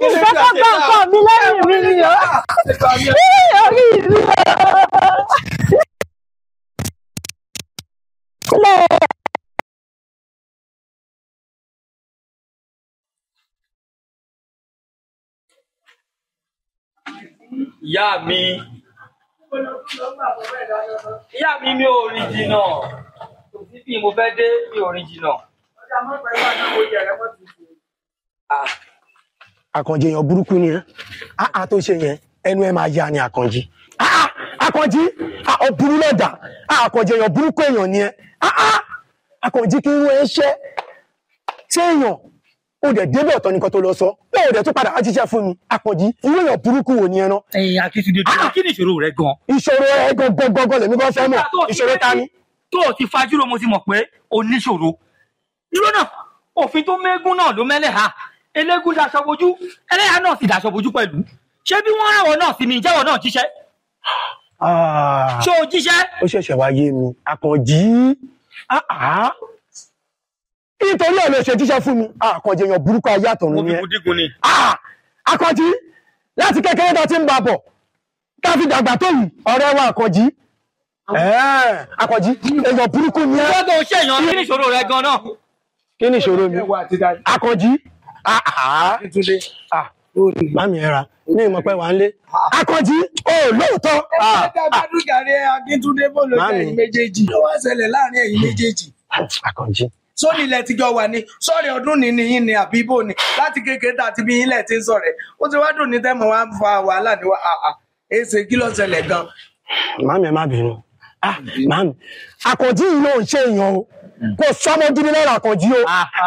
Ìfẹ́ kọ́ gbà nǹkan mi lẹ́yìn mi ni o. Orí mi o. Ìyá mi. Ìyá mi mi ò rìn jìnnà. Kò sí bí mo fẹ́ dé, mi ò rìn jìnnà. Àkànjí èèyàn burúkú ni ẹ. Àá tó ṣe yẹn, ẹnu ẹ máa ya ni Àkànjí. Àkànjí, ọ burú lọ́dà. Àkànjí èèyàn burúkú èèyàn ni ẹ. Àkànjí kí wọ́n ẹ ṣẹ́. Ṣé èèyàn o dẹ̀ débẹ̀ ọ̀tọ̀ nìkan tó lọ sọ? Ó dẹ̀ tún padà wá jíṣẹ́ fún mi. Àkànjí, irú èèyàn burúkú wo ni ẹ ná? Ẹ̀yin Akíntúndé, kí ni ìṣòro rẹ gan? Ìṣòro ẹ gangan lèmi gan fẹ́ mọ̀. Ìṣòro ta ni? Tó o ti fajúro mo ti mọ̀ pé o níṣòro. Irú náà, òfin tó mẹ́gún náà ló mẹ́lẹ̀ ha. Eléégún daṣọ bojú, ẹlẹ́yà náà sì daṣọ bojú pẹ̀lú. Ṣé bí wọ́n rànwọ́ náà sí mi, ìjẹ́wọ̀ náà jíṣẹ́? Ṣé o jíṣẹ́? Ó ṣẹ̀ṣẹ̀ wá yé mi, Àkànjí. Nítorí ẹ̀ ló ṣe jíṣẹ́ fún mi, Àkànjí èèyàn burúkú ayé àtọ̀run ni ẹ. Àkànjí, láti kékeré tó ti ń bà bọ̀, tá fi dàgbà tó yìí, ọ̀rẹ́ wa Àkànjí. Àkànjí, èèyàn burúkú ni ẹ. Gbọ́dọ̀ ṣe èèyàn, kí ni ìṣòro rẹ gan náà? Kí ni ìṣòro mi? Àkànjí. Mami ẹ ra, ní ìmọ̀ pé wà ń lé. Àkànjí, ó lóòótọ́. Ẹ bá dúkàrí Akíntúndé bó ló jẹ́ ẹ̀yin méjèèjì. Ló wá ṣẹlẹ̀ láàrin ẹ̀yin méjèèjì. Àkànjí, Sóní ilẹ̀ tíjọ wà ní sọ́ọ̀rì ọdún ní nìyí ni àbí ibo ni láti kékeré tá àti bí yín lẹ̀ ti ń sọ̀rẹ́ ó ti wá dùn ní tẹ́mọ̀ wá ń fa wàhálà ní wa àà èsè kí ló ṣẹlẹ̀ gan. Màámi ẹ má bínú. Ah, màámi, Àkànjí yìí ló ń ṣe èèyàn o. Kò sọmọ gidi lọ́rọ̀ Àkànjí o.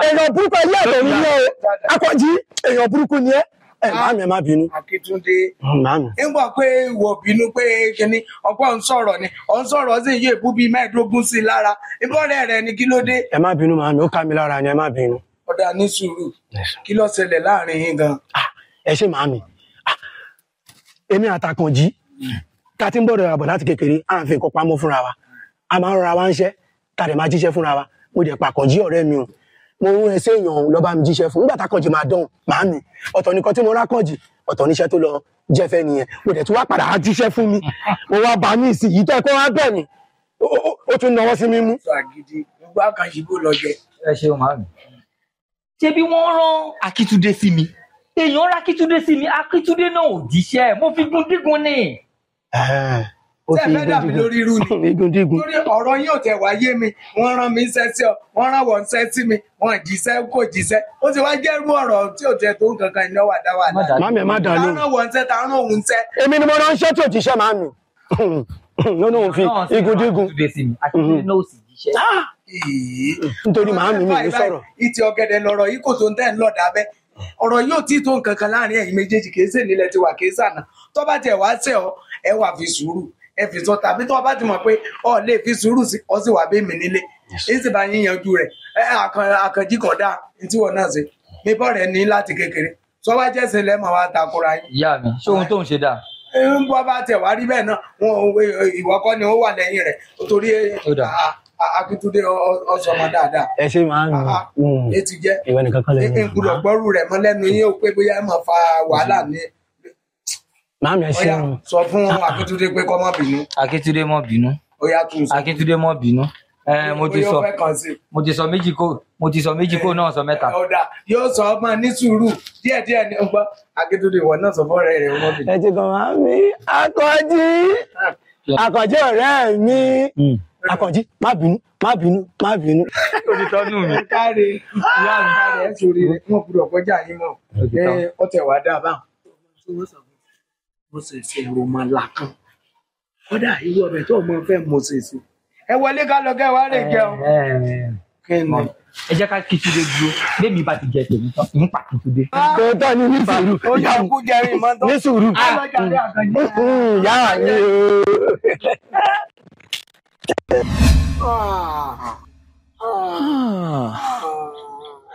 Èèyàn burúkú ẹ yàtọ̀ ní ilé o. Àkànjí èèyàn burúkú ni ẹ. Ẹ màámi ẹ má bínú. Akíntúndé Màámi. ń bọ̀ pé ìwọ bínú pé kíní ọ̀pọ̀ ń sọ̀rọ̀ ni ọ̀ ń sọ̀rọ̀ sí iye ìbú bíi 15 sí i lára ìbọ̀rẹ̀ rẹ ni kí ló dé. Ẹ má bínú màámi, ó ká mi lára ni ẹ má bínú. Ọ̀dà ní sùúrù kí ló ṣẹlẹ̀ láàrin yín gan. Ẹ ṣé màámi. Ah, èmi àtàkànjí ta ti ń bọ̀dọ̀ àbọ̀ láti kékeré à ń fi nǹkan pamọ́ fúnra wa. A máa ń rọra wa ń ṣẹ́, ta dẹ̀ máa jíṣẹ́ fúnra wa. Mo dẹ̀ pàkànjí ọ̀rẹ́ mi o. Mo ń ẹsẹ̀ èèyàn lọ bá mi jíṣẹ́ fún. Nígbà tákànjí máa dán màámi, ọ̀tọ̀ nìkan tí mo rákànjí, ọ̀tọ̀ níṣẹ́ tó lọ jẹ́fẹ́ nìyẹn. Mo dẹ̀ tún wá padà wá jíṣẹ́ fún mi. Mo wá bá ní ìsìn yìí tó ẹ kó wá bẹ̀ mí. Ó tún nawọ́ sí mi mú. Sọ àgídí gbogbo Àkànjí bó lọ jẹ. Ẹ ṣeun màámi. Ṣé bí wọ́n rán Akíntúndé sí mi? Èèyàn rán Akíntúndé sí mi, Akíntúndé náà ò jíṣẹ́, mo fi gún dígun ni. Ó Ṣé ẹ fẹ́ dàbí lórí irú ni? Igun dígun. Torí ọ̀rọ̀ yín ò tẹ̀ wá yé mi, wọ́n rán mi iṣẹ́ sí ọ, wọ́n rán wọ́n iṣẹ́ sí mi, wọ́n jíṣẹ́ kò jíṣẹ́. Ó ti wá jẹ́rú ọ̀rọ̀ tí ò tẹ̀ tó nǹkan kan iná wà dá wà dá. Màámi ẹ má dà lóhùn. Ta rán wọ́n iṣẹ́, ta rán òun iṣẹ́. Èmi ni mo ránṣẹ́ tí ò jíṣẹ́ màámi. Lọ́nà òun fi igun dígun. Akíntúndé náà ò sì jíṣẹ́. Nítorí màámi mi ò ní sọ̀rọ̀. Ìtì ọ̀gẹ̀dẹ̀ lọ̀rọ̀ yìí kò tó ń tẹ̀ ń lọ̀dà bẹ́. Ọ̀rọ̀ yóò tí tó nǹkan kan láàrin ẹ̀yin méjèèjì kìí ṣe nílẹ̀ tiwa kìí ṣàná. Tó bá tiẹ̀ wá ṣẹ̀ ọ́, ẹ wà fi sùúrù. Ẹ fi sọ tàbí tó bá ti mọ̀ pé ọ lè fi sùúrù sí ọ sì wà bẹ́ẹ̀ mi nílé. Èyí sì bá yín yanjú rẹ̀. Ẹ Àkànjí kọ̀ dáa ní tí wọ́n náà ṣe. Mi bọ́ rẹ̀ ní láti kékeré. Sọ wá jẹ́sìn lẹ́mọ̀ wá takora yín. Ìyá mi, ṣé ohun tó ń ṣe dáa? Ń bọ́ bá tẹ̀ wá rí bẹ́ẹ̀ náà, wọn ìwọ kọ́ ni ó wà lẹ́yìn rẹ̀. Torí Akíntúndé ọsọmọ dáadáa. Ẹ ṣé màámi. Etí jẹ́ Ìwọ nìkan kan lè ní. n gbọ́dọ̀ gbọ́rù rẹ̀ mọ́ lẹ́nu yín ó pé bóyá ẹ máa fa wàhálà ní. Màámi ẹ ṣeun. Sọ fún Akíntúndé pé kó má bínú. Akíntúndé má bínú. Ó yá tún sọ. Akíntúndé má bínú. Ẹ mo ti Bóyá sọ ó fẹ́ kàn sí. mo ti sọ méjì kó mo ti sọ méjì kó náà sọ mẹ́ta. Ọ̀dà yóò sọ ọmọ ní sùúrù díẹ̀díẹ̀ ní ọgbọ́n. Akíntúndé ìwọ náà sọ fọ́ọ̀rẹ́ rẹ̀ ọmọ bínú. Ẹ ti kàn màámi. Àkànjí. Àkànjí ọ̀rẹ́ mi. Àkànjí má bínú má bínú má bínú. Onítọ́nù mi. Káre ìyá mi káre ẹ̀ sórí rẹ̀ wọ́n gbọ́dọ̀ kọjá yín mọ̀. Ẹ ọtẹ̀ wá dáa báwọn. Mo ṣẹ̀ṣẹ̀ rọmọlá kan. Kódà irú ọbẹ̀ tó ọmọ fẹ́ mo ṣẹ̀ṣẹ̀. Ẹ wọlé ká lọ kẹ́ wá lè jẹun. Kí ni? Ẹ jẹ́ ká Akíntúndé dúró. Bẹ́ẹ̀ni bá ti jẹ tèmi tán, ń pa Akíntúndé. Tòótọ́ ni ní sùúrù. Ó yà kú jẹrin mọ́tò. Ní sùúrù. Ìyá mi o.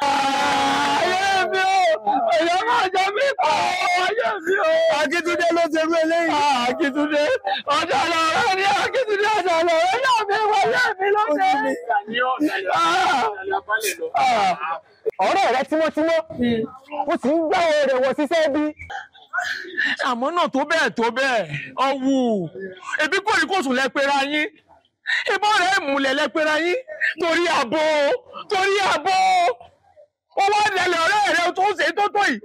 Ayé mi o, èèyàn máa jẹ mí pa ayé mi o. Akíntúndé ló ṣe mí eléyìí. Akíntúndé, ọjà lọ̀rẹ́ ni Akíntúndé ọjà lọ̀rẹ́ náà mi wáyé mi ló ṣe. Ọ̀rẹ́ rẹ tímọ́tímọ́, ó sì ń gbáwó rẹ̀ wọ̀ síṣẹ́ bí. Àmọ́ náà tó bẹ́ẹ̀ tó bẹ́ẹ̀ ọ̀wù ẹbí kò ní kò sùn lẹ́pẹ̀rẹ̀ yín ìbọn rẹ̀ ìmùlẹ̀ lẹ́pẹ̀rẹ̀ yín torí ààbò torí ààbò ó wá dẹ̀lẹ̀ ọ̀rẹ́ rẹ̀ tó ń ṣe tó tó yìí.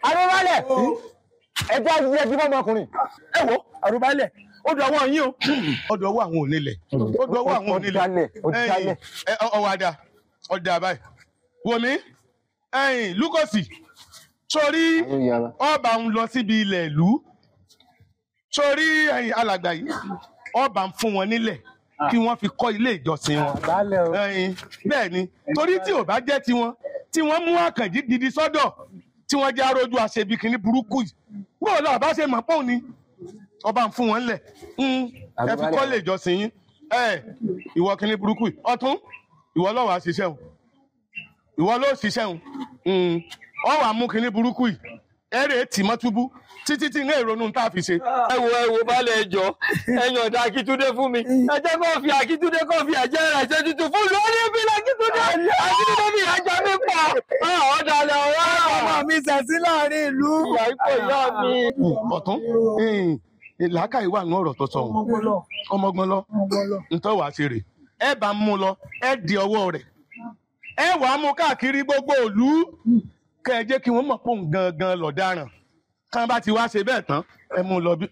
Arúbálẹ̀, ẹjọ́ yẹjú fọmọkùnrin. Ẹ wo Arúbálẹ̀, ó dọwọ́ yín o. Ó dọwọ́ àwọn onílẹ̀. Ó dọwọ́ àwọn onílẹ̀. Ó dalẹ̀. Ọwọ́ àdá ọ̀dà báyìí. Wòmí ẹ̀yìn Lúkọ̀sì sórí ọba ń lọ síbi ilẹ̀ ìlú sórí ẹ̀yìn alàgbà yìí ọba ń fún wọn nílẹ̀ kí wọ́n fi kọ́ ilé ìjọsìn wọn. Ẹ̀yìn bẹ́ẹ̀ ni torí tí ò bá jẹ́ tiwọn tí wọ́n mú Àkànjí gidi sọ́dọ̀ tí wọ́n jẹ́ arójú àṣebi kìíní burúkú yìí bóò lọ àbá ṣe mọ̀ pọ́n ni ọba ń fún wọn lẹ̀ ẹ fi kọ́ ilé ìjọsìn yín. Ẹ ìwọ kìíní burúkú yìí ọ̀tún ìwọ ló wá ṣiṣẹ́ o ìwọ ló ṣiṣẹ́ o ọ wàá mú kinní burúkú yìí ẹ rèé tì mọ́ túbú títí tí ní èrònú tá a fi ṣe. Ẹ wo baálé ẹjọ́ ẹ yọ̀ǹda Akíntúndé fún mi. Ẹ jẹ́ kó fi Akíntúndé kó fi ẹ̀jẹ̀ rẹ̀ ṣe tuntun fún mi. Ó ní bí Akíntúndé Akíntúndé fi ìyà jẹ mí pọ̀. Ọ̀dàlẹ̀ ọ̀rọ̀ ọmọ mi ṣẹ̀sí láàrin ìlú. Ìyá ipò ìyá mi. Ọ̀tún làákàyè wà ní ọ̀rọ̀ tó sọ òun ọmọgbọ́n lọ ntọ́ wàá ṣe rè ẹ bá mú lọ ẹ di ọwọ́ rẹ̀ ẹ wàá mú káàkiri gbogbo ìlú kẹ́ ẹ jẹ́ kí wọ́n mọ̀ pé òun gangan lọ̀daràn kán bá ti wá ṣe bẹ́ẹ̀ tán ẹ mú lọ bí.